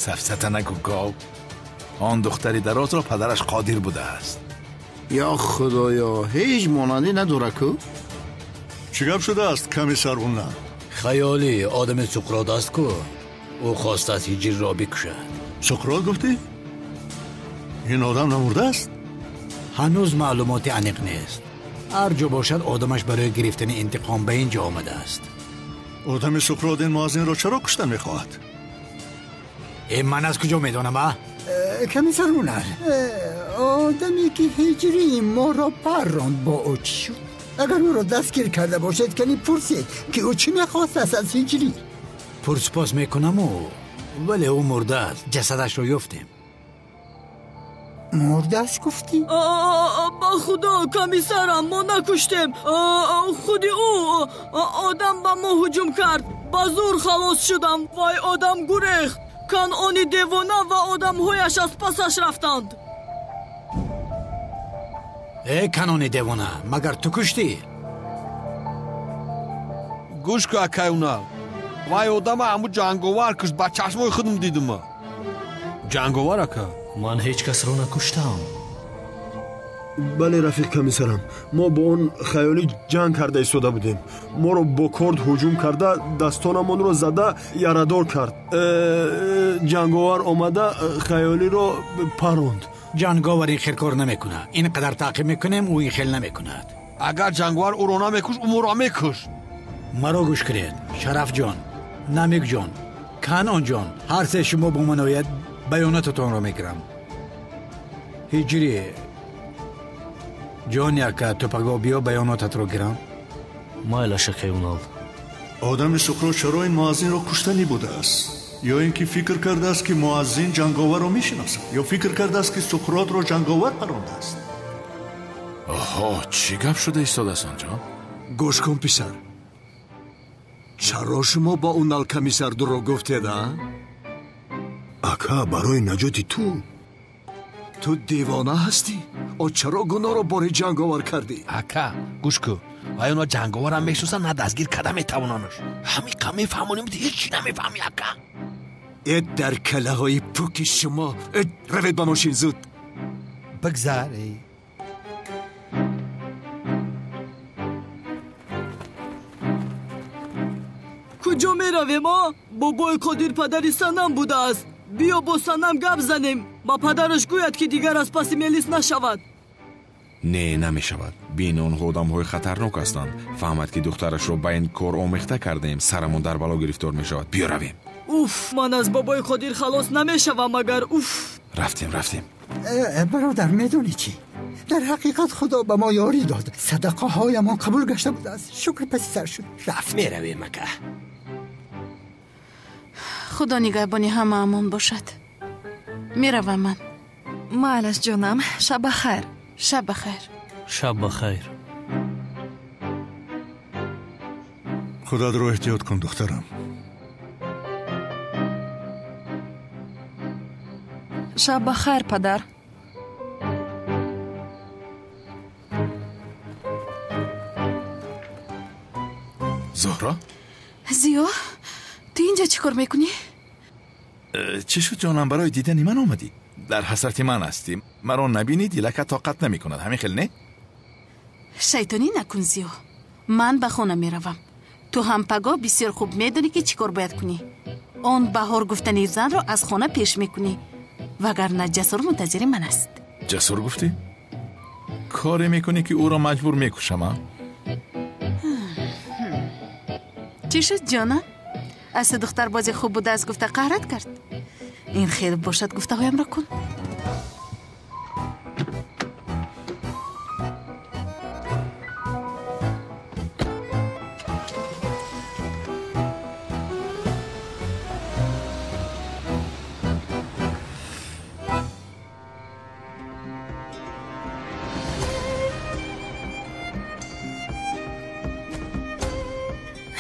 [SPEAKER 11] Сафсата нагӯ, гов. Он духтари дарозро падараш Қодир будааст.
[SPEAKER 16] Ё худоё, ҳеҷ монандӣ надора ку?
[SPEAKER 3] Чӣ гап шудааст, комиссар Унал?
[SPEAKER 5] Хаёлӣ одами Суқрот аст ку. Ӯ хостааст ҳиҷрро бикушад.
[SPEAKER 3] Суқрот гуфтӣ? Ин одам намурдааст?
[SPEAKER 5] Ҳанӯз маълумоти аниқ нест. Ҳар ҷо бошад, одамаш барои гирифтани интиқом ба ин ҷо омадааст.
[SPEAKER 3] Одами Суқрот ин муаззинро чаро куштан мехоҳад?
[SPEAKER 5] Э, ман аз куҷо медонам, а?
[SPEAKER 9] Комиссар Унал, одаме ки ҳиҷрии моро парронд бо ӯ чӣ шуд? Агар ӯро дастгир карда бошед, кани пурсед, ки ӯ чӣ мехостааст аз ҳиҷрӣ.
[SPEAKER 5] Пурсупос мекунаму, вале ӯ мурдааст, ҷасадашро ёфтем.
[SPEAKER 9] Мурдааст гуфтӣ?
[SPEAKER 13] Ба худо, комиссарам, мо накуштем. Худи ӯ одам ба мо ҳуҷум кард. Ба зур халос шудам. Вай одам гурехт. Канъони девона ва одамҳояш аз пасаш рафтанд.
[SPEAKER 5] Э, Канъони девона, магар ту куштӣ?
[SPEAKER 14] Гӯш ку, акай Унал. Вай одама ҳаму ҷанговар кушт, ба чашмои худам дидума. Ҷанговар, ака?
[SPEAKER 15] Ман ҳеҷ касро накуштам.
[SPEAKER 10] Бале, рафиқ комиссарам, мо бо он хаёлӣ ҷанг карда истода будем. Моро бо корд ҳуҷум карда, дастонамонро зада ярадор кард. Ҷанговар омада хаёлиро паронд.
[SPEAKER 5] Ҷанговар ин хел кор намекунад. Ин қадар таъқиб мекунем, ӯ ин хел намекунад.
[SPEAKER 14] Агар ҷанговар ӯро намекушт, ӯ моро мекушт.
[SPEAKER 5] Маро гӯш кунед, Шарафҷон, Намикҷон, Канъонҷон, ҳар се шумо бо ман ояд, баёнотатонро мегирам. Ҳиҷрӣ ҷон, яка ту паго биё, баёнотатро гирам.
[SPEAKER 15] Майлаш, акай Унал.
[SPEAKER 3] Одами Суқрот чаро ин муаззинро куштанӣ будааст? Ё ин ки фикр кардааст, ки муаззин ҷанговарро мешиносад, ё фикр кардааст, ки Суқротро ҷанговар парондааст?
[SPEAKER 11] Оҳо, чӣ гап шуда истодааст онҷо?
[SPEAKER 10] Гӯш кун, писар, чаро шумо ба Унал комиссар дурӯғ гуфтед, а? Ака, барои наҷоти ту. Ту девона ҳастӣ? О, чаро гуноҳро бори ҷанговар кардӣ?
[SPEAKER 14] Ака, гӯш кун, вай оно ҷанговарам мешиносанд, на дастгир карда метавонанаш. Ҳамиқа мефаҳмонем, ҳеҷ чӣ намефаҳмӣ, ака.
[SPEAKER 10] Э, дар калаҳои пуки шумо. Э, равед ба мошин, зуд.
[SPEAKER 14] Бигзар.
[SPEAKER 13] Куҷо меравем, а? Бобои Қодир падари Санам будааст. Биё бо Санам гап занем. Ба падараш гӯяд, ки дигар аз паси Мелис нашавад.
[SPEAKER 12] Не, намешавад. Бин, онҳо одамҳои хатарнок ҳастанд. Фаҳмад, ки духтарашро ба ин кор омехта кардаем, сарамон дар бало гирифтор мешавад. Биё равем.
[SPEAKER 13] Уф, ман аз бобои Қодир халос намешавам агар уф.
[SPEAKER 11] Рафтем, рафтем.
[SPEAKER 9] Бародар, медонӣ чӣ? Дар ҳақиқат Худо ба мо ёрӣ дод. Садақаҳоямон қабул гашта будааст. Шукр паси сар шуд. Рафт.
[SPEAKER 1] Меравем, ака.
[SPEAKER 7] Худо нигаҳбони ҳамаамон бошад. Меравам ман.
[SPEAKER 8] Майлаш ҷонам, шаб ба хайр.
[SPEAKER 7] Шаб ба хайр.
[SPEAKER 4] Шаб ба хайр.
[SPEAKER 3] Худатро эҳтиёт кун, духтарам.
[SPEAKER 8] Шаб ба хайр, падар.
[SPEAKER 11] Зуҳро?
[SPEAKER 7] Зиё, ту инҷа чӣ кор мекунӣ?
[SPEAKER 11] Чӣ шуд ҷонам, барои дидани ман омадӣ? Дар ҳасрати ман ҳастӣ. Маро набинӣ дилака тоқат намекунад. Ҳамин хел не?
[SPEAKER 7] Шайтонӣ накун, Зиё. Ман ба хона меравам. Ту ҳам пагоҳ бисёр хуб медонӣ, ки чӣ кор бояд кунӣ. Он баҳор гуфтани занро аз хона пеш мекунӣ, вагарна Ҷасур мунтазири ман аст.
[SPEAKER 11] Ҷасур гуфтӣ? Коре мекунӣ, ки ӯро маҷбур мекушам, а?
[SPEAKER 7] Чӣ шуд, ҷонам? Аз ту духтарбози хуб будааст гуфта қаҳрат кард? Ин хел бошад, гуфтаҳоямро кун.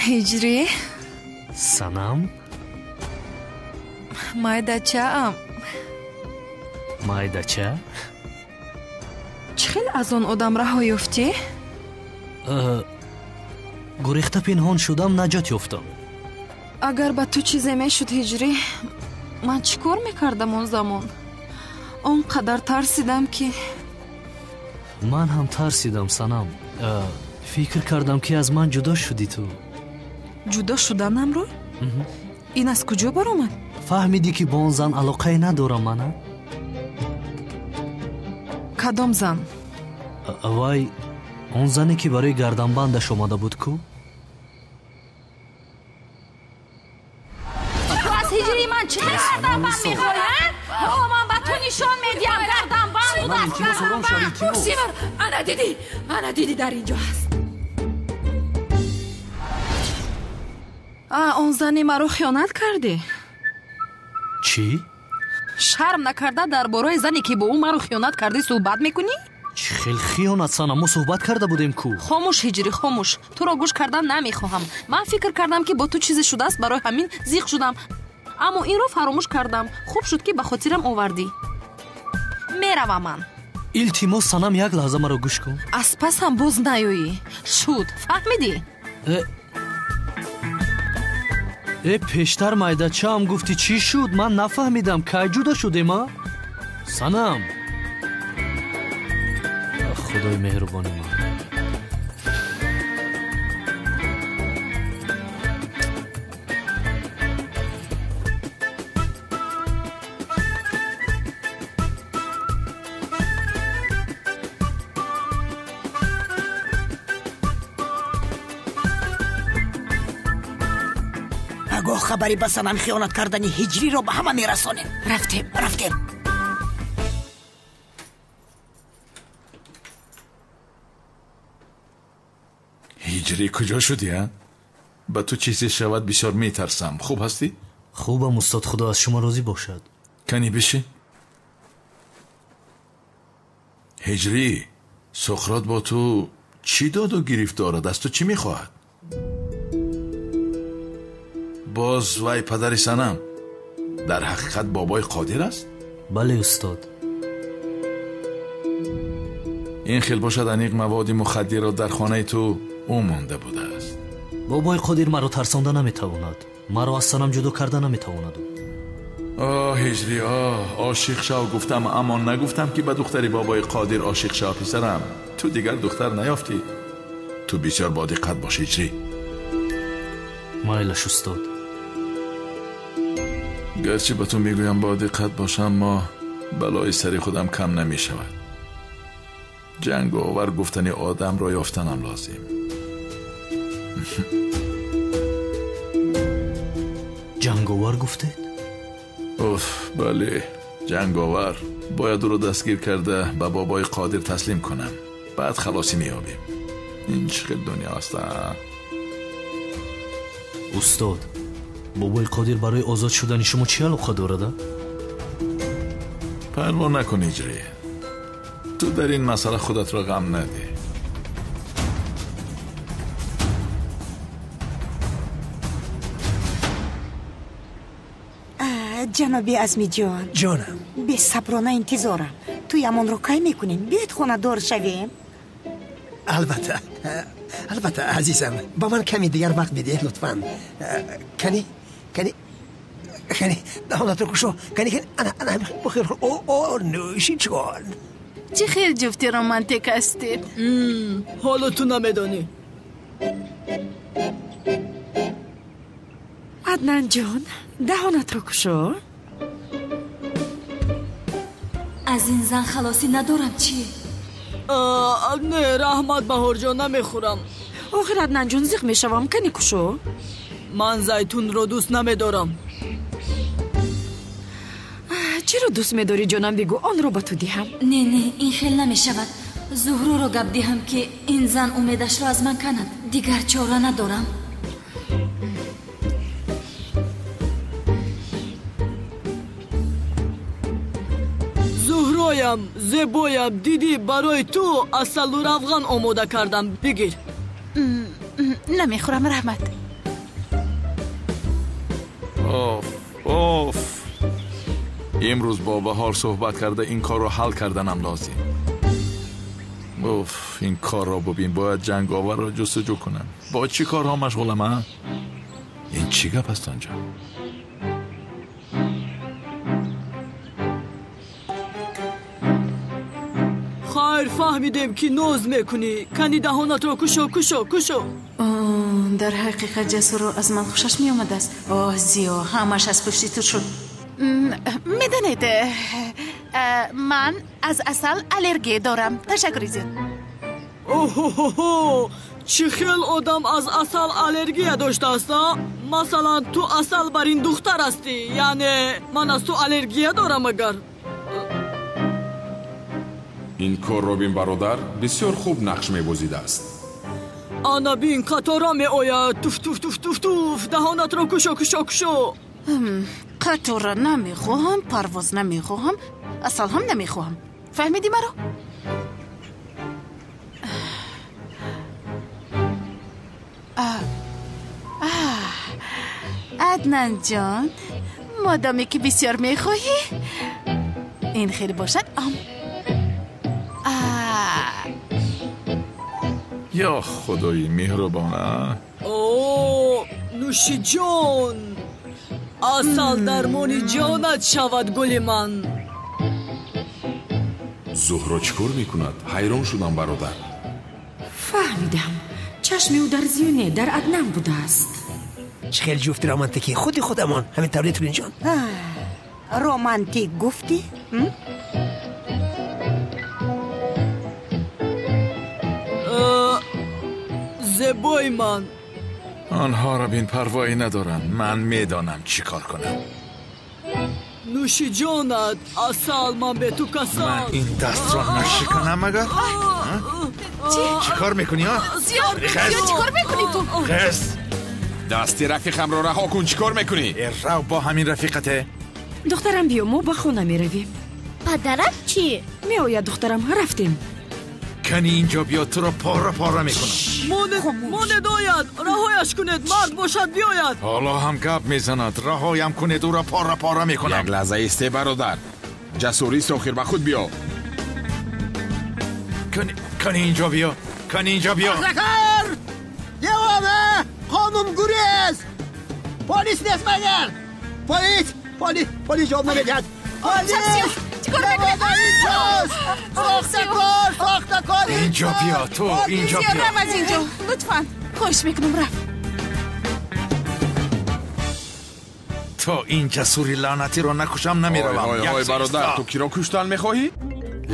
[SPEAKER 8] Ҳиҷрӣ?
[SPEAKER 4] Санам?
[SPEAKER 8] Майдачаам.
[SPEAKER 4] Майдача?
[SPEAKER 8] Чӣ хел аз он одам раҳо ёфтӣ?
[SPEAKER 4] Гурехта пинҳон шудам, наҷот ёфтам.
[SPEAKER 8] Агар ба ту чизе мешуд, Ҳиҷрӣ, ман чӣ кор мекардам он замон? Он қадар тарсидам, ки
[SPEAKER 4] Ман ҳам тарсидам, Санам. Фикр кардам, ки аз ман ҷудо шудӣ ту.
[SPEAKER 8] Ҷудо шуданамро? Ин аз куҷо баромад?
[SPEAKER 4] Фаҳмидӣ, ки бо он зан алоқае надорам мана?
[SPEAKER 8] Кадом зан?
[SPEAKER 4] Вай, он зане, ки барои гарданбандаш омада буд ку?
[SPEAKER 8] Ту аз ҳиҷрии ман чӣ хел гарданбанд мехоҳӣ? Ҳо, ман ба ту нишон медиҳам, гарданбанд будааст, гарданбанд.
[SPEAKER 19] Симар, ана дидӣ, ана дидӣ, дар инҷо ҳаст.
[SPEAKER 8] А, он зане маро хиёнат кардӣ?
[SPEAKER 4] Чӣ?
[SPEAKER 8] Шарм накарда дар бораи зане, ки бо ӯ маро хиёнат кардӣ, суҳбат мекунӣ?
[SPEAKER 4] Чӣ хел хиёнат, Санам? Мо суҳбат карда будем ку.
[SPEAKER 8] Хомӯш, Ҳиҷрӣ, хомӯш. Туро гӯш кардан намехоҳам. Ман фикр кардам, ки бо ту чизе шудааст, барои ҳамин зиқ шудам. Аммо инро фаромӯш кардам. Хуб шуд, ки ба хотирам овардӣ. Меравам ман.
[SPEAKER 4] Илтимос, Санам, як лаҳза маро гӯш кун.
[SPEAKER 8] Аз пасам боз наёӣ. Шуд, фаҳмидӣ?
[SPEAKER 4] Э, пештар майдачаам гуфтӣ, чӣ шуд? Ман нафаҳмидам, кай ҷудо шудем, а? Санам, Худои меҳрубони ман.
[SPEAKER 19] Гоҳ хабари ба Санам хиёнат кардани Ҳиҷриро ба ҳама мерасонем. Рафтем, рафтем.
[SPEAKER 11] Ҳиҷрӣ, куҷо шудӣ, а? Ба ту чизе шавад, бисёр метарсам. Хуб ҳастӣ?
[SPEAKER 4] Хубам, устод, Худо аз шумо розӣ бошад.
[SPEAKER 11] Кани бишин. Ҳиҷрӣ, Суқрот бо ту чӣ доду гирифт дорад? Аз ту чӣ мехоҳад? Боз вай падари Санам дар ҳақиқат бобои Қодир аст?
[SPEAKER 4] Бале, устод.
[SPEAKER 11] Ин хел бошад, аниқ маводи мухаддирро дар хонаи ту ӯ монда будааст.
[SPEAKER 4] Бобои Қодир маро тарсонда наметавонад. Маро аз Санам ҷудо карда наметавонад.
[SPEAKER 11] Оҳ, Ҳиҷрӣ, оҳ, ошиқ шав гуфтам, аммо нагуфтам, ки ба духтари бобои Қодир ошиқ шав, писарам. Ту дигар духтар наёфтӣ. Ту бисёр бодиққат бош, Ҳиҷрӣ.
[SPEAKER 4] Майлаш, устод.
[SPEAKER 11] Гарчи ба ту мегӯям бодиққат бош, аммо балои сари худам кам намешавад. Ҷанговар гуфтани одамро ёфтанам лозим.
[SPEAKER 15] Ҷанговар гуфтед?
[SPEAKER 2] Уф, бале, ҷанговар. Бояд ӯро дастгир карда ба бобои Қодир таслим кунам. Баъд халосӣ меёбем. Ин чӣ хел дунё аст, а?
[SPEAKER 15] Устод, бобои Қодир барои озод шудани шумо чӣ алоқа дорад?
[SPEAKER 2] Парво накун, Ҳиҷрӣ. Ту дар ин масъала худатро ғам надеҳ.
[SPEAKER 19] Ҷаноби Азмиҷон.
[SPEAKER 20] Ҷонам.
[SPEAKER 19] Бесаброна интизорам. Туямонро кай мекунем? Биёед хонадор шавем.
[SPEAKER 20] Албатта, албатта, азизам. Ба ман каме дигар вақт бидеҳ, лутфан. Кани, кани, кани, даҳонатро кушо. Кани, кани, ана, ана, бихӯр. О, о, нӯши ҷон.
[SPEAKER 7] Чӣ хел ҷуфти романтик ҳастед.
[SPEAKER 13] Ҳоло ту намедонӣ.
[SPEAKER 21] Аднан ҷон, даҳонатро кушо.
[SPEAKER 22] Аз ин зан халосӣ надорам, чӣ?
[SPEAKER 13] Не, раҳмат, Баҳорҷон, намехӯрам.
[SPEAKER 21] Охир, Аднан ҷон, зиқ мешавам, кани кушо.
[SPEAKER 13] Ман зайтунро дӯст намедорам.
[SPEAKER 21] Чиро дӯст медорӣ, ҷонам, бигӯ, онро ба ту диҳам.
[SPEAKER 22] Не, не, ин хел намешавад. Зуҳроро гап диҳам, ки ин зан умедашро аз ман канад. Дигар чора надорам.
[SPEAKER 13] Зуҳроям, зебоям, дидӣ, барои ту асалу равған омода кардам. Бигир.
[SPEAKER 7] Намехӯрам, раҳмат.
[SPEAKER 2] Оф, оф. Имрӯз бо Баҳор суҳбат карда ин корро ҳал карданам лозим. Уф, ин корро бубин, бояд ҷанговарро ҷустуҷӯ кунам. Бо чӣ корҳо машғулам, а? Ин чӣ гап аст онҷо?
[SPEAKER 13] Хайр, фаҳмидем, ки ноз мекунӣ. Кани даҳонатро кушо, кушо, кушо.
[SPEAKER 7] Дар ҳақиқат Ҷасурро аз ман хушаш меомадааст. Оҳ, Зиё, ҳамаш аз пушти ту шуд. Медонед, ман аз асал аллергия дорам. Ташаккури зиёд.
[SPEAKER 13] Оҳоҳо, чӣ хел одам аз асал аллергия доштааст, а? Масалан, ту асал бар ин духтар ҳастӣ, яъне ман аз ту аллергия дорам агар.
[SPEAKER 12] Ин корро бин, бародар, бисёр хуб нақш мебозидааст.
[SPEAKER 13] Ана бин, қатора меояд. Туф, туф, туф, туф, туф. Даҳонатро кушо, кушо, кушо.
[SPEAKER 7] Қатора намехоҳам, парвоз намехоҳам, асал ҳам намехоҳам. Фаҳмидӣ маро? Аднан ҷон, модоме ки бисёр мехоҳӣ, ин хел бошад. Ам
[SPEAKER 2] ё худои меҳрубон, а?
[SPEAKER 13] О, нӯши ҷон, асал дармони ҷонат шавад, гули ман.
[SPEAKER 12] Зуҳро чӣ кор мекунад? Ҳайрон шудам, бародар.
[SPEAKER 21] Фаҳмидам, чашми ӯ дар Зиёне, дар Аднан будааст.
[SPEAKER 20] Чӣ хел ҷуфти романтикӣ, худи худамон ҳамин тавре, Тулинҷон.
[SPEAKER 19] Романтик гуфтӣ?
[SPEAKER 13] Зебои ман.
[SPEAKER 2] Онҳоро бин, парвоӣ надоранд. Ман медонам чӣ кор кунам.
[SPEAKER 13] Нӯши ҷонат, асал, ман бе ту касал.
[SPEAKER 2] Ман ин дастро нашиканам агар? Чӣ кор мекунӣ, а?
[SPEAKER 7] Зиё, Зиё, чӣ кор мекунӣ ту?
[SPEAKER 2] Хес!
[SPEAKER 12] Дасти рафиқамро раҳо кун, чӣ кор мекунӣ?
[SPEAKER 2] Рав бо ҳамин рафиқате.
[SPEAKER 21] Духтарам, биё, мо ба хона меравем.
[SPEAKER 23] Падарат чӣ?
[SPEAKER 21] Меояд, духтарам, рафтем.
[SPEAKER 2] Кани инҷо биё, туро пора пора мекунам.
[SPEAKER 13] Монед, ояд, раҳояш кунед, мард бошад биёяд.
[SPEAKER 2] Ҳоло ҳам гап мезанад, раҳоям кунед, ӯро пора пора мекунам.
[SPEAKER 12] Як лаҳза исте, бародар. Ҷасурӣ, охир ба худ биё.
[SPEAKER 2] Кани инҷо биё, кани инҷо биё.
[SPEAKER 9] Сохтакор! Девона! Қонунгурез! Полис нест магар? Полис! Полис! Полис ҷавоб намедиҳад. Полис!
[SPEAKER 7] Чӣ кор мекунӣ?
[SPEAKER 9] Инҷост! Сохтакор! Сохтакор!
[SPEAKER 2] Инҷо биё, ту инҷо биё.
[SPEAKER 7] Рав аз инҷо, лутфан. Хоҳиш мекунам, рав.
[SPEAKER 2] То ин ҷасури лаънатиро накушам, намеравам.
[SPEAKER 12] Ой, ой, бародар, ту киро куштан мехоҳӣ?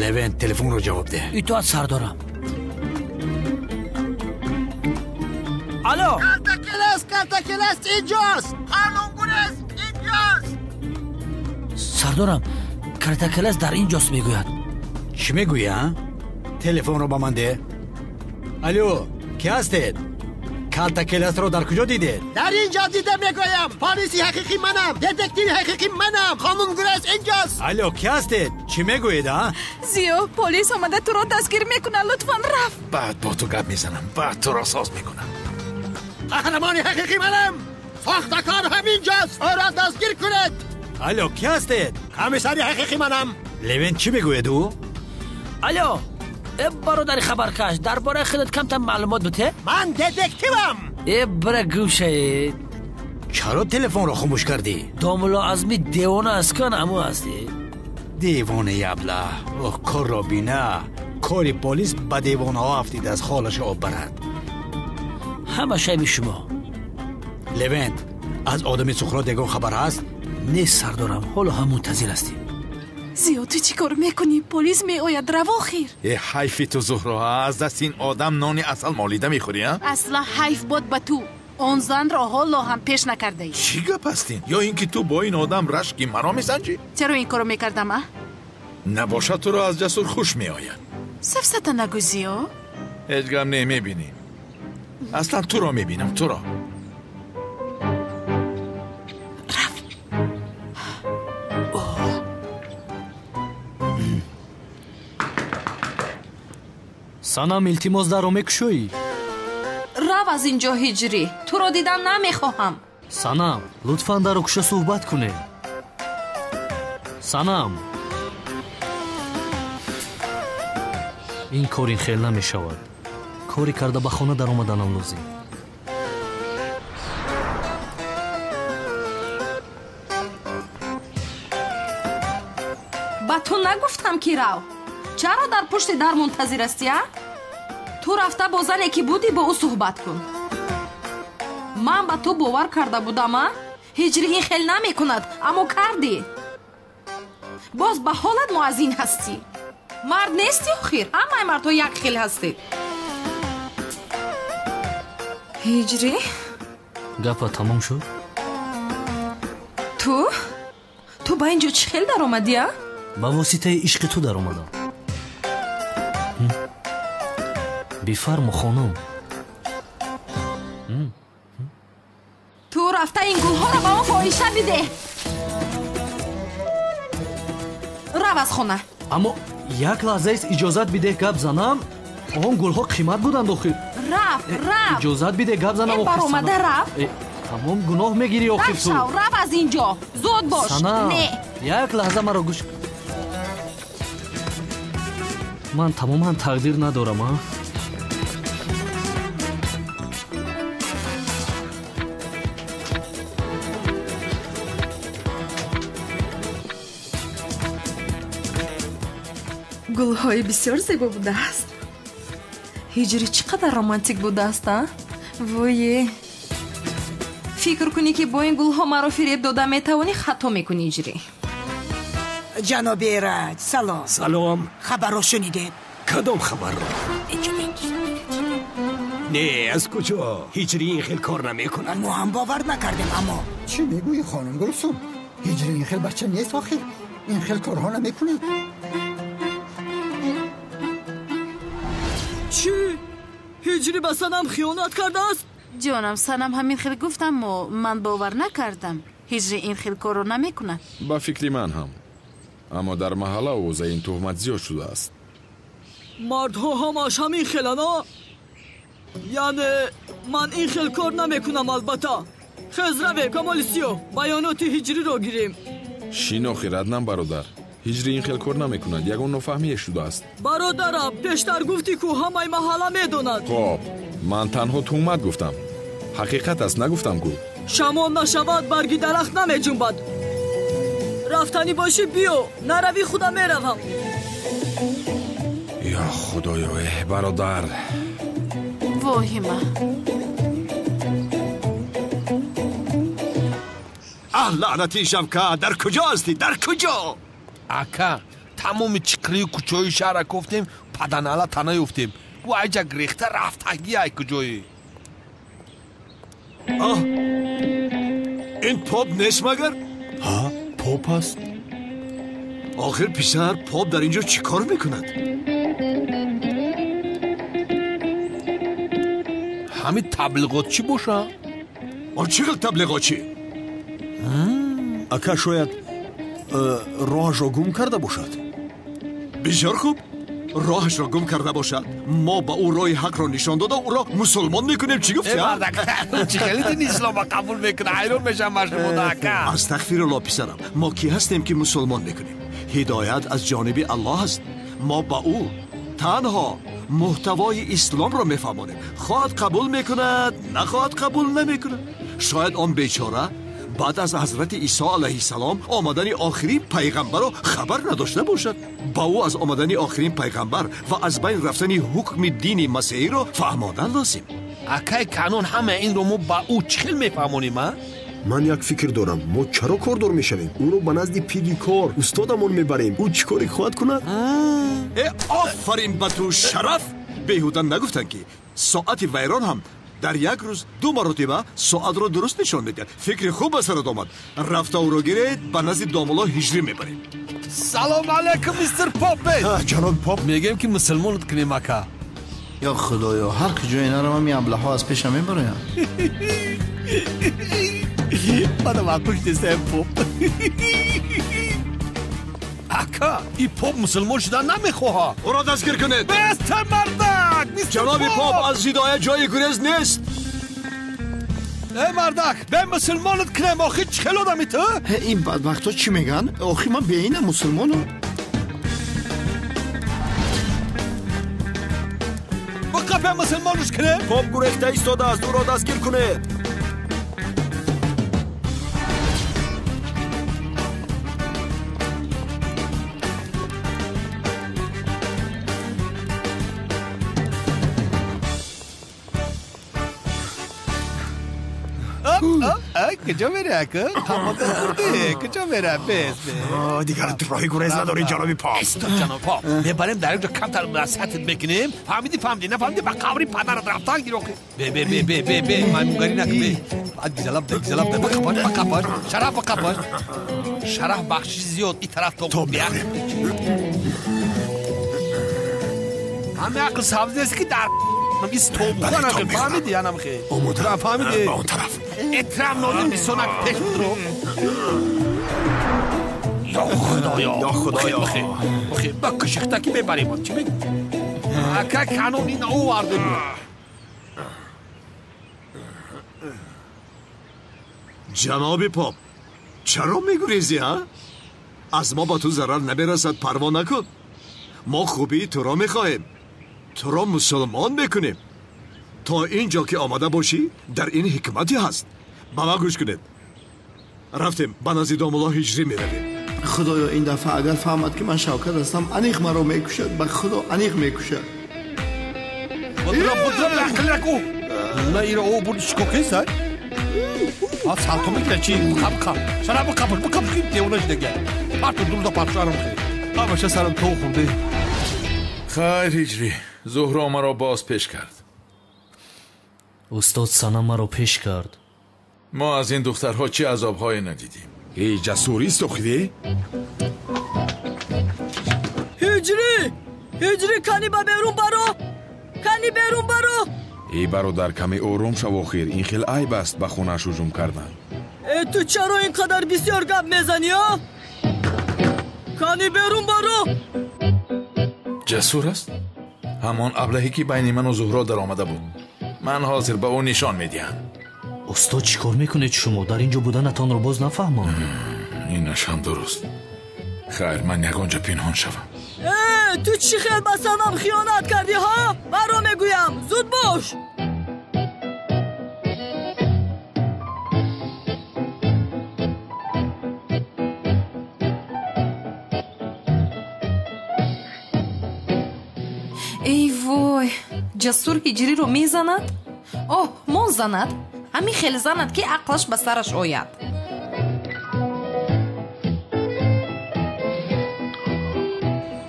[SPEAKER 5] Левент, телефонро ҷавоб деҳ.
[SPEAKER 4] Итоат, сардорам. Алло,
[SPEAKER 9] Картакелес, Картакелес инҷост! Қонунгурез!
[SPEAKER 4] Сардорам, Калтакелас дар ин ҷост мегӯяд.
[SPEAKER 5] Чӣ мегӯӣ, а? Телефонро ба ман деҳ. Алло, ки ҳастед? Калтакеласро дар куҷо дидед?
[SPEAKER 20] Дар ин ҷо дида мегӯям. Полиси ҳақиқӣ манам, детективи ҳақиқӣ манам. Қонунгурез инҷост.
[SPEAKER 5] Алло, ки ҳастед? Чӣ мегӯед, а?
[SPEAKER 7] Зиё, полис омада туро дастгир мекунад. Лутфан рафт.
[SPEAKER 11] Баъд бо ту гап мезанам, баъд туро соз мекунам.
[SPEAKER 20] Қаҳрамони ҳақиқӣ манам. Сохтакор ҳаминҷост. Ӯро дастгир кунед.
[SPEAKER 5] Алло, ки ҳастед?
[SPEAKER 20] Комиссари ҳақиқӣ манам.
[SPEAKER 5] Левент чӣ мегӯяд ӯ?
[SPEAKER 4] Алло, э бародари хабаркаш, дар бораи худат камтар маълумот бите?
[SPEAKER 20] Ман детективам.
[SPEAKER 4] Э бира гӯшае.
[SPEAKER 5] Чаро телефонро хомӯш кардӣ?
[SPEAKER 4] Домулло Азми девона аст, кан аму ҳастӣ.
[SPEAKER 5] Девонаи аблаҳ. Оҳ, корро бина. Кори полис ба девонаҳо афтидааст, холаша об барад.
[SPEAKER 4] Ҳама шайби шумо.
[SPEAKER 5] Левент, аз одами Суқрот ягон хабар ҳаст?
[SPEAKER 4] Нест, сардорам, ҳоло ҳам мунтазир ҳастем.
[SPEAKER 7] Зиё, ту чӣ кор мекунӣ? Полис меояд, рав охир.
[SPEAKER 11] Э ҳайфи ту, Зуҳро, аз дасти ин одам нони асал молида мехӯрӣ, а?
[SPEAKER 7] Асла ҳайф бод ба ту. Он занро ҳоло ҳам пеш накардаӣ.
[SPEAKER 11] Чӣ гап аст ин? Ё ин ки ту бо ин одам рашки маро месанҷӣ?
[SPEAKER 7] Чаро ин корро мекардам, а?
[SPEAKER 11] Набошад, туро аз Ҷасур хуш меояд.
[SPEAKER 7] Сафсата нагӯ, Зиё.
[SPEAKER 11] Ҳеҷ гап не, мебинем. Аслан туро мебинам, туро.
[SPEAKER 6] Санам, илтимос, дарро мекушоӣ?
[SPEAKER 8] Рав аз ин ҷо, Ҳиҷрӣ, туро дидан намехоҳам.
[SPEAKER 6] Санам, лутфан дарро куша, суҳбат кунем. Санам, ин кор ин хел намешавад. Коре карда ба хона даромаданам лозим.
[SPEAKER 8] Ба ту нагуфтам, ки рав? Чаро дар пушти дар мунтазир ҳастӣ, а? Ту рафта бо зане, ки будӣ, бо ӯ суҳбат кун. Ман ба ту бовар карда будам, а? Ҳиҷрӣ ин хел намекунад, аммо кардӣ. Боз ба ҳолат муаззин ҳастӣ. Мард нестӣ охир, ҳамаи мардҳо як хел ҳастед. Ҳиҷрӣ?
[SPEAKER 6] Гапа тамом шуд?
[SPEAKER 8] Ту? Ту ба ин ҷо чӣ хел даромадӣ, а?
[SPEAKER 6] Ба воситаи ишқи ту даромадам. Бифармо, хонум.
[SPEAKER 8] Ту рафта ин гулҳоро ба он фоҳиша бидеҳ. Рав аз хона.
[SPEAKER 6] Аммо як лаҳзаест, иҷозат бидеҳ гап занам. Он гулҳо қимат буданд охир.
[SPEAKER 8] Рав, рав.
[SPEAKER 6] Иҷозат бидеҳ гап занам охир.
[SPEAKER 8] Баромада рав.
[SPEAKER 6] Тамом, гуноҳ мегирӣ охир ту.
[SPEAKER 8] Шав, рав аз ин ҷо. Зуд бош. Не.
[SPEAKER 6] Як лаҳза маро гӯш. Ман тамоман тақдир надорам, а?
[SPEAKER 8] Гулҳои бисёр зебо будааст. Ҳиҷрӣ чӣ қадар романтик будааст, а? Вое, фикр кунӣ, ки бо ин гулҳо маро фиреб дода метавонӣ, хато мекунӣ, Ҳиҷрӣ.
[SPEAKER 19] Ҷаноби Эраҷ, салом.
[SPEAKER 15] Салом.
[SPEAKER 19] Хабарро шунидед?
[SPEAKER 15] Кадом хабарро? Не, аз куҷо? Ҳиҷрӣ ин хел кор намекунад.
[SPEAKER 19] Мо ҳам бовар накардем, аммо
[SPEAKER 9] чӣ мегӯӣ, хонум Гулсум? Ҳиҷрӣ ин хел бача нест охир. Ин хел корҳо намекунад.
[SPEAKER 13] Чӣ? Ҳиҷрӣ ба Санам хиёнат кардааст?
[SPEAKER 7] Ҷонам, Санам ҳамин хел гуфт, аммо ман бовар накардам. Ҳиҷрӣ ин хел корро намекунад.
[SPEAKER 12] Ба фикри ман ҳам. Аммо дар маҳалла овозаи ин туҳмат зиёд шудааст.
[SPEAKER 13] Мардҳо ҳамаш ҳамин хеланд, а? Яъне ман ин хел кор намекунам, албатта. Хез, равем, Камоли Сиёҳ, баёноти Ҳиҷриро гирем.
[SPEAKER 12] Шин охир, Аднан бародар. Ҳиҷрӣ ин хел кор намекунад, ягон нофаҳмие шудааст.
[SPEAKER 13] Бародарам, пештар гуфтӣ, ку ҳамаи маҳалла медонад.
[SPEAKER 12] Хоб, ман танҳо туҳмат гуфтам. Ҳақиқат аст, нагуфтам ку.
[SPEAKER 13] Шамол нашавад, барги дарахт намеҷунбад. Рафтанӣ бошӣ, биё, наравӣ, худам меравам.
[SPEAKER 12] Ё худоё, эҳ бародар.
[SPEAKER 7] Воҳима.
[SPEAKER 15] Аҳ, лаънати Шавкат, дар куҷо ҳастӣ? Дар куҷо?
[SPEAKER 14] Ака, тамоми чиқрию кӯчаҳои шаҳрра кофтем, паданала тана ёфтем. Ӯ айҷа гирехта рафтагӣ ай куҷоӣ.
[SPEAKER 15] Аҳ, ин поп нест магар?
[SPEAKER 10] Ҳа, поп аст.
[SPEAKER 3] Охир писар, поп дар инҷо чӣ кор мекунад?
[SPEAKER 14] Ҳамин таблиғотчӣ боша?
[SPEAKER 3] Он чӣ хел таблиғотчӣ?
[SPEAKER 10] Ака, шояд роҳашро гум карда бошад.
[SPEAKER 3] Бисёр хуб, роҳашро гум карда бошад. Мо ба ӯ роҳи ҳақро нишон дода, ӯро мусулмон мекунем. Чӣ гуфти?
[SPEAKER 14] Чӣ хеле дини ислома қабул мекунад? Ҳайрон мешавам аз шумо, ака.
[SPEAKER 3] Астағфируллоҳ, писарам. Мо кӣ ҳастем ки мусулмон мекунем? Ҳидоят аз ҷониби Аллоҳ аст. Мо ба ӯ танҳо муҳтавои исломро мефаҳмонем. Хоҳад қабул мекунад, нахоҳад қабул намекунад. Шояд он бечора баъд аз ҳазрати Исо алайҳиссалом омадани охирин пайғамбарро хабар надошта бошад. Ба ӯ аз омадани охирин пайғамбар ва аз байн рафтани ҳукми дини масеҳиро фаҳмодан лозим.
[SPEAKER 14] Акай Канон, ҳама инро мо ба ӯ чӣ хел мефаҳмонем, а?
[SPEAKER 10] Ман як фикр дорам. Мо чаро кордор мешавем? Ӯро ба назди пири кор устодамон мебарем. Ӯ чӣ коре хоҳад кунад?
[SPEAKER 3] Э, офарин ба ту, Шараф! Беҳуда нагуфтанд, ки соати вайрон ҳам дар як рӯз ду маротиба соатро дуруст нишон медиҳад. Фикри хуб ба сарат омад. Рафта ӯро гиред, ба назди домулло Ҳиҷрӣ мебарем.
[SPEAKER 14] Салом алайкум, мистер Попе.
[SPEAKER 10] Ҷаноби Поп,
[SPEAKER 14] мегӯем ки мусулмонат кунем, ака.
[SPEAKER 16] Ё худоё, ҳар куҷое наравам, ин аблаҳҳо аз пешам мебароянд.
[SPEAKER 14] Мана ман пуштесем, Поп. Ака, ин поп мусулмон шудан намехоҳад.
[SPEAKER 3] Ӯро дастгир кунед.
[SPEAKER 14] Мистер мардак, мистер
[SPEAKER 3] Ҷаноби Поп, аз ҳидоят ҷои гурез нест.
[SPEAKER 14] Эй мардак, бе мусулмонат кунем, охир чӣ хел одами ту?
[SPEAKER 16] Ин бадбахтҳо чӣ мегӯянд? Охир ман беинам мусулмонам.
[SPEAKER 14] Биқа, бе мусулмонаш кунем.
[SPEAKER 10] Поп гурехта истодааст, ӯро дастгир кунед.
[SPEAKER 14] Куҷо мерӣ, ака? Қамода хӯрдӣ. Куҷо мерӣ? Бес, бес.
[SPEAKER 10] Дигар роҳи гурез надорӣ, ҷаноби Поп.
[SPEAKER 14] Исто, ҷаноб Поп. Мебарем дар як ҷо, камтар насиҳатат мекунем. Фаҳмидӣ, фаҳмидӣ, нафаҳмидӣ, ба қабри падарат рафтан гир охи. Бе, бе, бе, бе, бе, бе, маймунгарӣ накун, бе. Баъд гизалаб да, гизалаб да, биқапаш, биқапаш. Шараф биқапаш. Шараф бахшиши зиёд, ин тараф то
[SPEAKER 10] мехӯрем.
[SPEAKER 14] Ҳама ақл сабз нест, ки дар истобухан ақл фаҳмидӣ, янам хе.
[SPEAKER 10] Омода.
[SPEAKER 14] Фаҳмидӣ?
[SPEAKER 10] Ба он тараф.
[SPEAKER 14] Эҳтиром нозим бисонак пеш будро. Ё Худоё!
[SPEAKER 10] Ё Худоё!
[SPEAKER 14] Бихе, ба кушихтакӣ мебарем. Чӣ мегӯ? Ака Канон, ин овардем.
[SPEAKER 3] Ҷаноби Поп, чаро мегурезӣ, а? Аз мо ба ту зарар намерасад, парво накун. Мо хубии туро мехоҳем. Туро мусулмон мекунем. То ин ҷо ки омада бошӣ, дар ин ҳикмате ҳаст. Ба ман гӯш кунед. Рафтем, ба назди домулло Ҳиҷрӣ меравем.
[SPEAKER 16] Худоё, ин дафъа агар фаҳмад, ки ман Шавкат ҳастам, аниқ маро мекушад. Ба Худо, аниқ мекушад.
[SPEAKER 14] Будра, будра, ақлак ӯ. На иро ӯ бурди чӣ кокеса? А салто мекунад чи? Қап, қап. Шара биқапаш, биқапаш, ки девона шудага. Парту дурда партушарам хе. Ҳамаша сарам то хӯрде.
[SPEAKER 2] Хайр, Ҳиҷрӣ, Зуҳро маро боз пеш кард.
[SPEAKER 6] Устод, Санам маро пеш кард.
[SPEAKER 2] Мо аз ин духтарҳо чӣ азобҳое надидем.
[SPEAKER 12] Эй, ҷасур истохидӣ?
[SPEAKER 13] Ҳиҷрӣ! Ҳиҷрӣ, кани ба берун баро! Кани берун баро!
[SPEAKER 12] Эй бародар, каме ором шав, охир ин хел айб аст ба хонааш ҳуҷум кардан.
[SPEAKER 13] Э, ту чаро ин қадар бисёр гап мезанӣ, а? Кани берун баро!
[SPEAKER 2] Ҷасур аст? Ҳамон аблаҳе ки байни ману Зуҳро даромада буд. Ман ҳозир ба ӯ нишон медиҳам.
[SPEAKER 6] Устод, чӣ кор мекунед шумо? Дар ин ҷо буданатонро боз нафаҳмам.
[SPEAKER 2] Инаш ҳам дуруст. Хайр, ман ягон ҷо пинҳон шавам.
[SPEAKER 13] Э, ту чӣ хел ба Санам хиёнат кардӣ, ҳа? Маро мегӯям, зуд бош!
[SPEAKER 8] Эй вой, Ҷасур Ҳиҷриро мезанад? Оҳ, мон занад, ҳамин хел занад, ки ақлаш ба сараш ояд.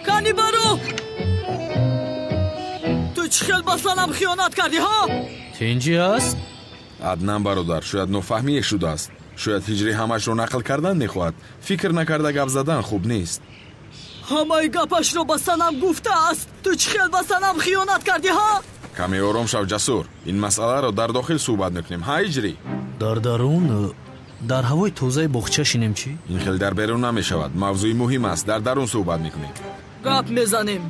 [SPEAKER 13] Кани баро! Ту чӣ хел ба Санам хиёнат кардӣ, ҳа?
[SPEAKER 6] Тинҷӣ аст?
[SPEAKER 12] Аднан бародар, шояд нофаҳмие шудааст. Шояд Ҳиҷрӣ ҳамашро нақл кардан мехоҳад. Фикр накарда гап задан хуб нест.
[SPEAKER 13] Ҳамаи гапашро ба Санам гуфтааст. Ту чӣ хел ба Санам хиёнат кардӣ, ҳа?
[SPEAKER 12] Каме ором шав, Ҷасур. Ин масъаларо дар дохил суҳбат мекунем, ҳа, Ҳиҷрӣ?
[SPEAKER 6] Дар дарун, дар ҳавои тозаи боғча шинем чӣ?
[SPEAKER 12] Ин хел дар берун намешавад. Мавзӯи муҳим аст, дар дарун суҳбат мекунем.
[SPEAKER 13] Гап мезанем.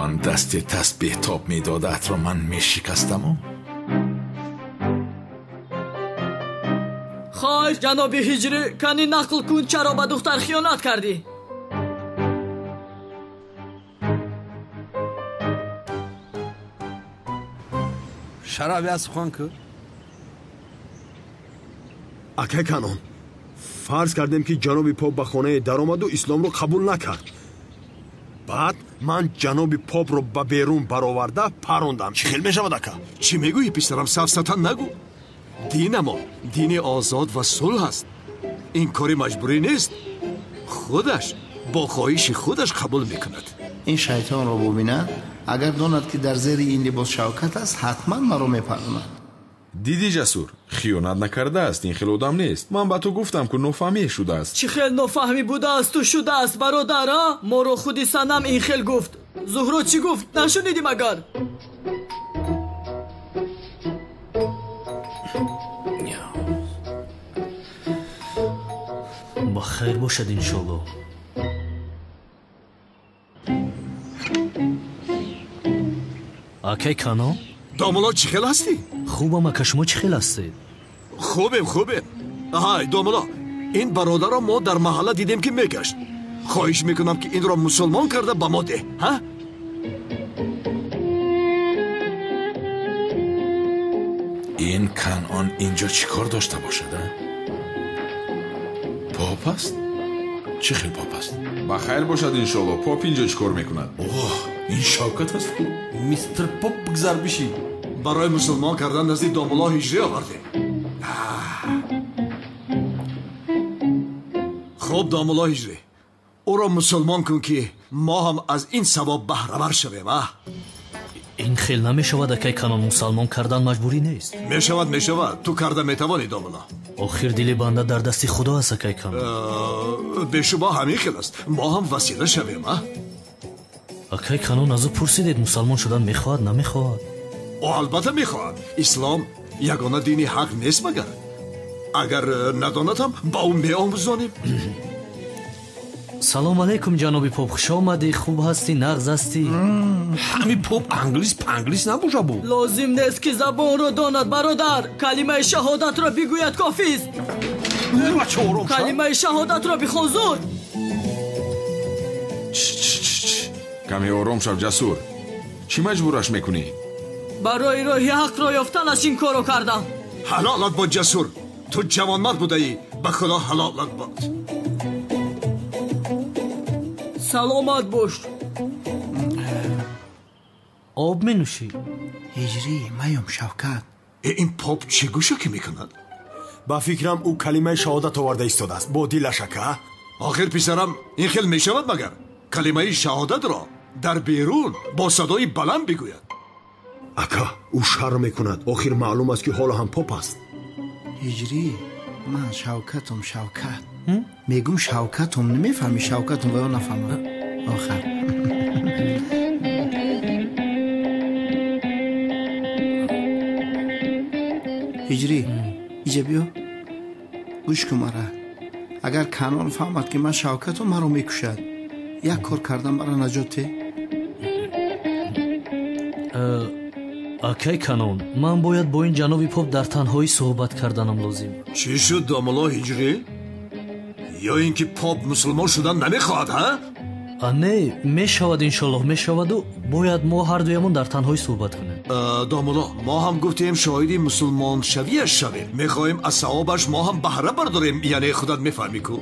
[SPEAKER 11] Он дасти тасбеҳ тоб медодаатро ман мешикастаму.
[SPEAKER 13] Хайр, ҷаноби Ҳиҷрӣ, кани нақл кун, чаро ба духтар хиёнат кардӣ?
[SPEAKER 14] Шараф я сухан ку.
[SPEAKER 10] Акай Канон, фарз кардем ки ҷаноби поп ба хонае даромаду исломро қабул накард. Баъд ман ҷаноби попро ба берун бароварда парондам.
[SPEAKER 3] Чӣ хел мешавад, ака? Чӣ мегӯӣ, писарам? Сафсата нагӯ. Динамо дини озод ва сулҳ аст. Ин кори маҷбурӣ нест. Худаш бо хоҳиши худаш қабул мекунад.
[SPEAKER 16] Ин шайтонро бубинад, агар донад ки дар зери ин либос Шавкат аст, ҳатман маро мепардонад.
[SPEAKER 12] Дидӣ, Ҷасур, хиёнат накардааст, ин хел одам нест. Ман ба ту гуфтам, ку нофаҳмӣ шудааст.
[SPEAKER 13] Чӣ хел нофаҳмӣ будаасту шудааст, бародар, а? Моро худи Санам ин хел гуфт. Зуҳро чӣ гуфт? Нашунидӣ магар?
[SPEAKER 6] Ба хайр бошад, иншолло. Акай Канон?
[SPEAKER 3] Домулло, чӣ хел ҳастӣ?
[SPEAKER 6] Хубам, ака, шумо чӣ хел ҳастед?
[SPEAKER 3] Хубем, хубем. Ҳай, домулло, ин бародарро мо дар маҳалла дидем, ки мегашт. Хоҳиш мекунам, ки инро мусулмон карда ба мо деҳ, ҳа?
[SPEAKER 11] Ин Канон инҷо чӣ кор дошта бошад, а? Поп аст? Чӣ хел поп аст?
[SPEAKER 12] Ба хайр бошад, иншолло. Поп инҷо чӣ кор мекунад?
[SPEAKER 11] Оҳ, ин Шавкат аст ку.
[SPEAKER 14] Мистер Поп, бигзар, бишӣ.
[SPEAKER 3] Барои мусулмон кардан назди домулло Ҳиҷрӣ овардем. Хуб, домулло Ҳиҷрӣ, ӯро мусулмон кун, ки мо ҳам аз ин савоб баҳравар шавем, а?
[SPEAKER 6] Ин хел намешавад, акай Канон, мусалмон кардан маҷбурӣ нест.
[SPEAKER 3] Мешавад, мешавад, ту карда метавонӣ, домулло.
[SPEAKER 6] Охир дили банда дар дасти худо аст, акай Канон.
[SPEAKER 3] Бешубҳа ҳамин хел аст, мо ҳам васила шавем, а?
[SPEAKER 6] Акай Канон, аз ӯ пурсидед, мусалмон шудан мехоҳад, намехоҳад?
[SPEAKER 3] Ӯ албатта мехоҳад. Ислом ягона дини ҳақ нест магар? Агар надонад ҳам ба ӯ меомӯзонем.
[SPEAKER 6] Салом алейкум, ҷаноби поп, хуш омадӣ. Хуб ҳастӣ? Нағз ҳастӣ?
[SPEAKER 14] Ҳами поп англис панглис набоша бу.
[SPEAKER 13] Лозим нест, ки забонро донад, бародар. Калимаи шаҳодатро бигӯяд, кофист. Калимаи шаҳодатро бихон, зуд.
[SPEAKER 12] Каме ором шав, Ҷасур. Чӣ маҷбураш мекунӣ?
[SPEAKER 13] Барои роҳи ҳақро ёфтанаш ин корро кардам.
[SPEAKER 3] Ҳалолат бод, Ҷасур. Ту ҷавонмард будаӣ, ба худо ҳалолат бод.
[SPEAKER 13] Саломат бош.
[SPEAKER 6] Об менӯшӣ?
[SPEAKER 16] Ҳиҷрӣ, маём, Шавкат.
[SPEAKER 3] Ин поп чӣ гӯша ки мекунад?
[SPEAKER 10] Ба фикрам, ӯ калимаи шаҳодат оварда истодааст бо дилаш, ака.
[SPEAKER 3] Охир, писарам, ин хел мешавад магар? Калимаи шаҳодатро дар берун бо садои баланд бигӯяд.
[SPEAKER 10] Ака, ӯ шарм мекунад. Охир маълум аст, ки ҳоло ҳам поп аст.
[SPEAKER 16] Ҳиҷрӣ, ман Шавкатум, Шавкат мегум, Шавкатум, намефаҳмӣ? Шавкатум ва ё нафаҳмам охар. Ҳиҷрӣ, иҷа биё, гӯш кун мара. Агар Канон фаҳмад, ки ман Шавкатум, маро мекушад. Як кор кардам, мара наҷот те.
[SPEAKER 6] Акай Канон, ман бояд бо ин ҷаноби поп дар танҳоӣ суҳбат карданам лозим.
[SPEAKER 3] Чӣ шуд, домулло Ҳиҷрӣ? Ё ин ки поп мусулмон шудан намехоҳад, ҳа?
[SPEAKER 6] Не, мешавад, иншоллоҳ мешаваду бояд мо ҳардуямон дар танҳоӣ суҳбат кунем.
[SPEAKER 3] Домулло, мо ҳам гуфтем, шоҳиди мусулмоншавиаш шавем. Мехоҳем аз савобаш мо ҳам баҳра бардорем, яъне худат мефаҳмӣ ку.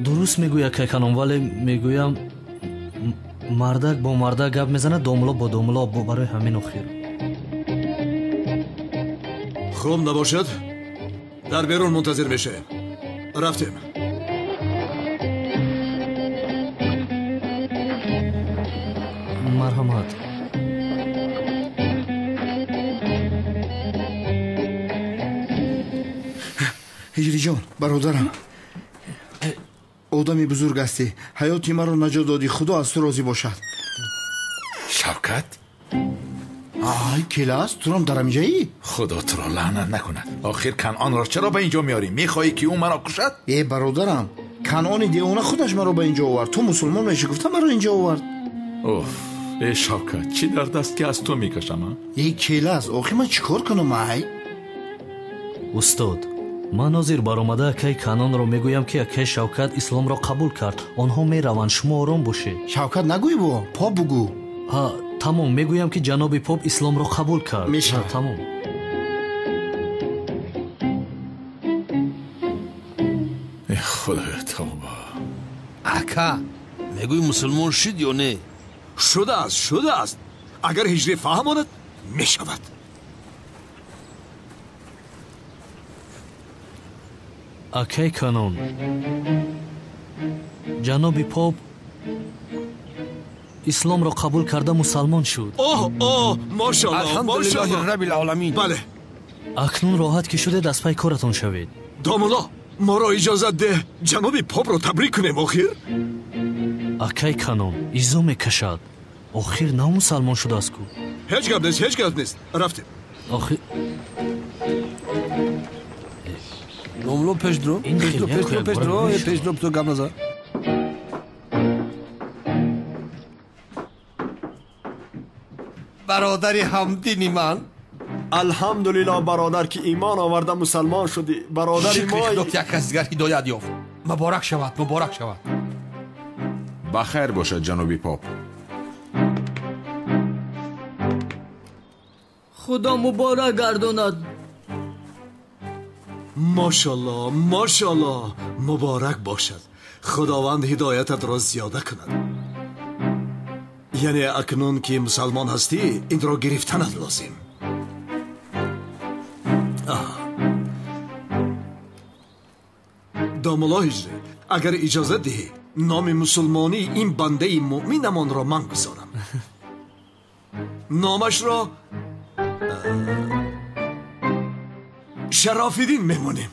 [SPEAKER 6] Дуруст мегӯяд, акай Канон, вале мегӯям, мардак бо мардак гап мезанад, домулло бо домулло, барои ҳамин охир.
[SPEAKER 3] Хуб, набошад, Дар берун мунтазир мешавем. Рафтем.
[SPEAKER 6] Марҳамат.
[SPEAKER 16] Ҳиҷриҷон, бародарам, одами бузург ҳастӣ. Ҳаёти маро наҷот додӣ. Худо аз ту розӣ бошад.
[SPEAKER 11] Шавкат?
[SPEAKER 16] Ай, келас, турам дар ҳаминҷаӣ?
[SPEAKER 11] Худо туро лаънат накунад. Охир Канъонро чаро ба инҷо меорӣ? Мехоҳӣ ки ӯ маро кушад?
[SPEAKER 16] Э, бародарам, Канъони девона худаш маро ба инҷо овард. Ту мусулмон мешӣ гуфта маро инҷо овард.
[SPEAKER 11] Оф, э Шавкат, чӣ дард аст ки аз ту мекашам, а?
[SPEAKER 16] Э, келас, охир ман чӣ кор кунам, ай?
[SPEAKER 6] Устод, ман ҳозир баромада акаи Канъонро мегӯям ки акаи Шавкат исломро қабул кард. Онҳо мераванд, шумо ором бошед.
[SPEAKER 16] Шавкат нагӯй бо, поп бугӯ.
[SPEAKER 6] Ҳа, тамом, мегӯям ки ҷаноби поп исломро қабул кард.
[SPEAKER 16] Мешавад.
[SPEAKER 6] Тамом.
[SPEAKER 11] Э, Худоё, тавба.
[SPEAKER 14] Ака, мегӯй мусулмон шуд ё не?
[SPEAKER 3] Шудааст, шудааст. Агар ҳиҷрӣ фаҳмонад, мешавад.
[SPEAKER 6] Акай Канъон, ҷаноби поп исломро қабул карда мусалмон шуд.
[SPEAKER 3] Оҳ, оҳ, мошаллоҳ,
[SPEAKER 14] Алҳамдулиллоҳи раббил оламин.
[SPEAKER 3] Бале.
[SPEAKER 6] Акнун роҳат ки шудед, аз пай коратон шавед.
[SPEAKER 3] Домулло, моро иҷозат деҳ ҷаноби попро табрик кунем охир.
[SPEAKER 6] Акай Канъон, изо мекашад. Охир нав мусалмон шудааст ку.
[SPEAKER 3] Ҳеҷ гап нест, ҳеҷ гап нест. Рафтем.
[SPEAKER 6] Охир
[SPEAKER 14] Домулло, пеш дро, пеш дро, пеш дро, пеш дро, пеш дро, ту гап назан. Бародари ҳамдини ман.
[SPEAKER 10] Алҳамдулиллоҳ, бародар, ки имон оварда мусалмон шудӣ. Бародари
[SPEAKER 14] Шукри
[SPEAKER 10] мо.
[SPEAKER 14] Худо ки як кас дигар ҳидоят ёфт. Муборак шавад, муборак шавад.
[SPEAKER 12] Ба хайр бошад, ҷаноби поп.
[SPEAKER 13] Худо муборак гардонад.
[SPEAKER 3] Мошаллоҳ, мошаллоҳ, муборак бошад. Худованд ҳидоятатро зиёда кунад. Яъне акнун ки мусалмон ҳастӣ, инро гирифтанат лозим. Домулло ҳиҷрӣ, агар иҷозат диҳӣ, номи мусулмонии ин бандаи муъминамонро ман гузорам. Номашро Шарофиддин мемонем.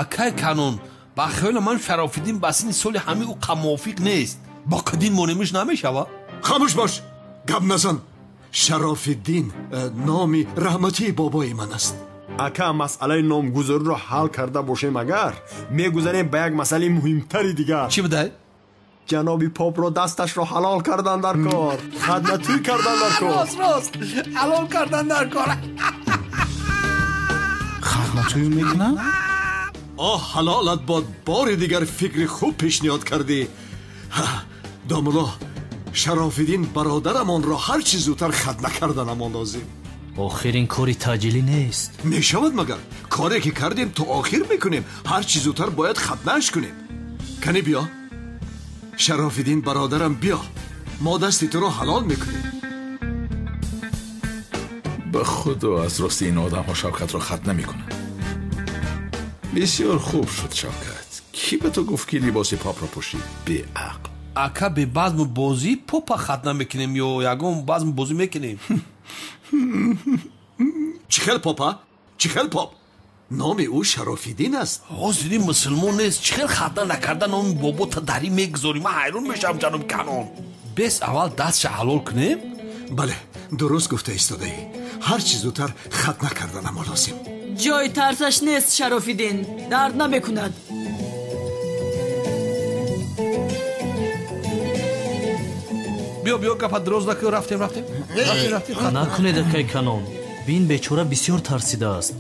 [SPEAKER 14] Акай Канъон, ба хаёли ман Шарофиддин ба синни соли ҳамаи ӯ мувофиқ нест. Бо қадин монемиш намешавад?
[SPEAKER 3] Хомӯш бош, гап назан. Шарофиддин номи раҳматии бобои ман аст.
[SPEAKER 10] Ака, масъалаи номгузориро ҳал карда бошем, агар мегузарем ба як масъалаи муҳимтари дигар.
[SPEAKER 14] Чӣ будай?
[SPEAKER 10] Ҷаноби попро дасташро ҳалол кардан дар кор, хадматӣ кардан дар кор.
[SPEAKER 14] Рост, рост, ҳалол кардан дар кор.
[SPEAKER 16] Хадматӯй мекунад?
[SPEAKER 3] Оҳ, ҳалолат бод, бори дигар фикри хуб пешниҳод кардӣ. Домулло, Шарофиддин бародарамонро ҳар чӣ зудтар хатна карданамон лозим.
[SPEAKER 6] Охир ин кори таъҷилӣ нест.
[SPEAKER 3] Мешавад магар? Коре ки кардем то охир мекунем. Ҳар чӣ зудтар бояд хатнааш кунем. Кани биё. Шарофиддин бародарам, биё. Мо дасти туро ҳалол мекунем.
[SPEAKER 11] Ба худо аз рости ин одамҳо Шавкатро хатна мекунанд. Бисёр хуб шуд, Шавкат. Кӣ ба ту гуфт ки либоси попро пӯшӣ? Беақл.
[SPEAKER 14] Ака, бе базму бозӣ попа хатна мекунем ё ягон базму бозӣ мекунем?
[SPEAKER 3] Чӣ хел попа? Чӣ хел поп? Номи ӯ Шарофиддин аст.
[SPEAKER 14] Ҳозири мусулмон нест. Чӣ хел хатна накарда номи бобота дарӣ мегузорӣ? Ман ҳайрон мешавам, ҷаноби Канъон. Бес аввал дастша ҳалол кунем?
[SPEAKER 3] Бале, дуруст гуфта истодаӣ. Ҳар чӣ зудтар хатна карданамо лозим.
[SPEAKER 13] Ҷои тарсаш нест, Шарофиддин. Дард намекунад.
[SPEAKER 14] Биё, биё, гапа дроз накун, рафтем, рафтем. Рафтем, рафтем.
[SPEAKER 6] Накунед, акай Канъон. Бин, бечора бисёр тарсидааст.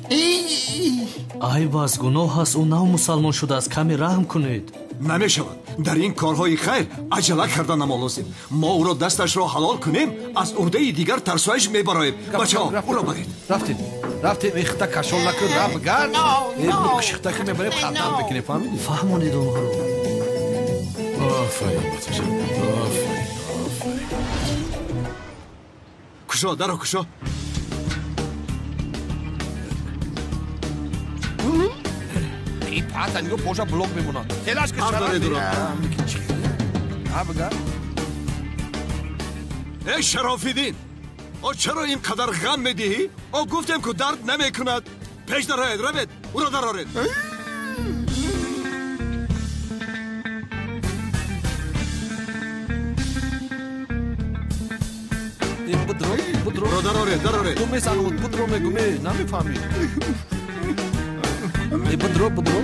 [SPEAKER 6] Айб аст, гуноҳ аст, ӯ нав мусалмон шудааст. Каме раҳм кунед.
[SPEAKER 3] Намешавад. Дар ин корҳои хайр аҷала карданамо лозим. Мо ӯро дасташро ҳалол кунем, аз уҳдаи дигар тарсоиш мебароем. Бачаҳо, ӯро баред.
[SPEAKER 14] Рафтем, рафтем, ихта кашол накун, рафт гард. Кишихта ки мебарем, хатна мекунем, фаҳмидӣ?
[SPEAKER 6] Фаҳмонед онҳоро.
[SPEAKER 11] Офарин, батаҷон, офарин, офарин.
[SPEAKER 3] Кушо, даро кушо.
[SPEAKER 14] Ин пата нигоҳ поша блок мемонад. Телаш ки шараф. Ҳа бигар.
[SPEAKER 3] Эй Шарофиддин, о чаро ин қадар ғам медиҳӣ? О гуфтем ку дард намекунад. Пеш дароед, равед, ӯро дароред.
[SPEAKER 14] Будро, будро.
[SPEAKER 3] Дароред, дароред.
[SPEAKER 14] Ту месануд, будро мегӯ, ме, намефаҳмӣ. Будро, будро.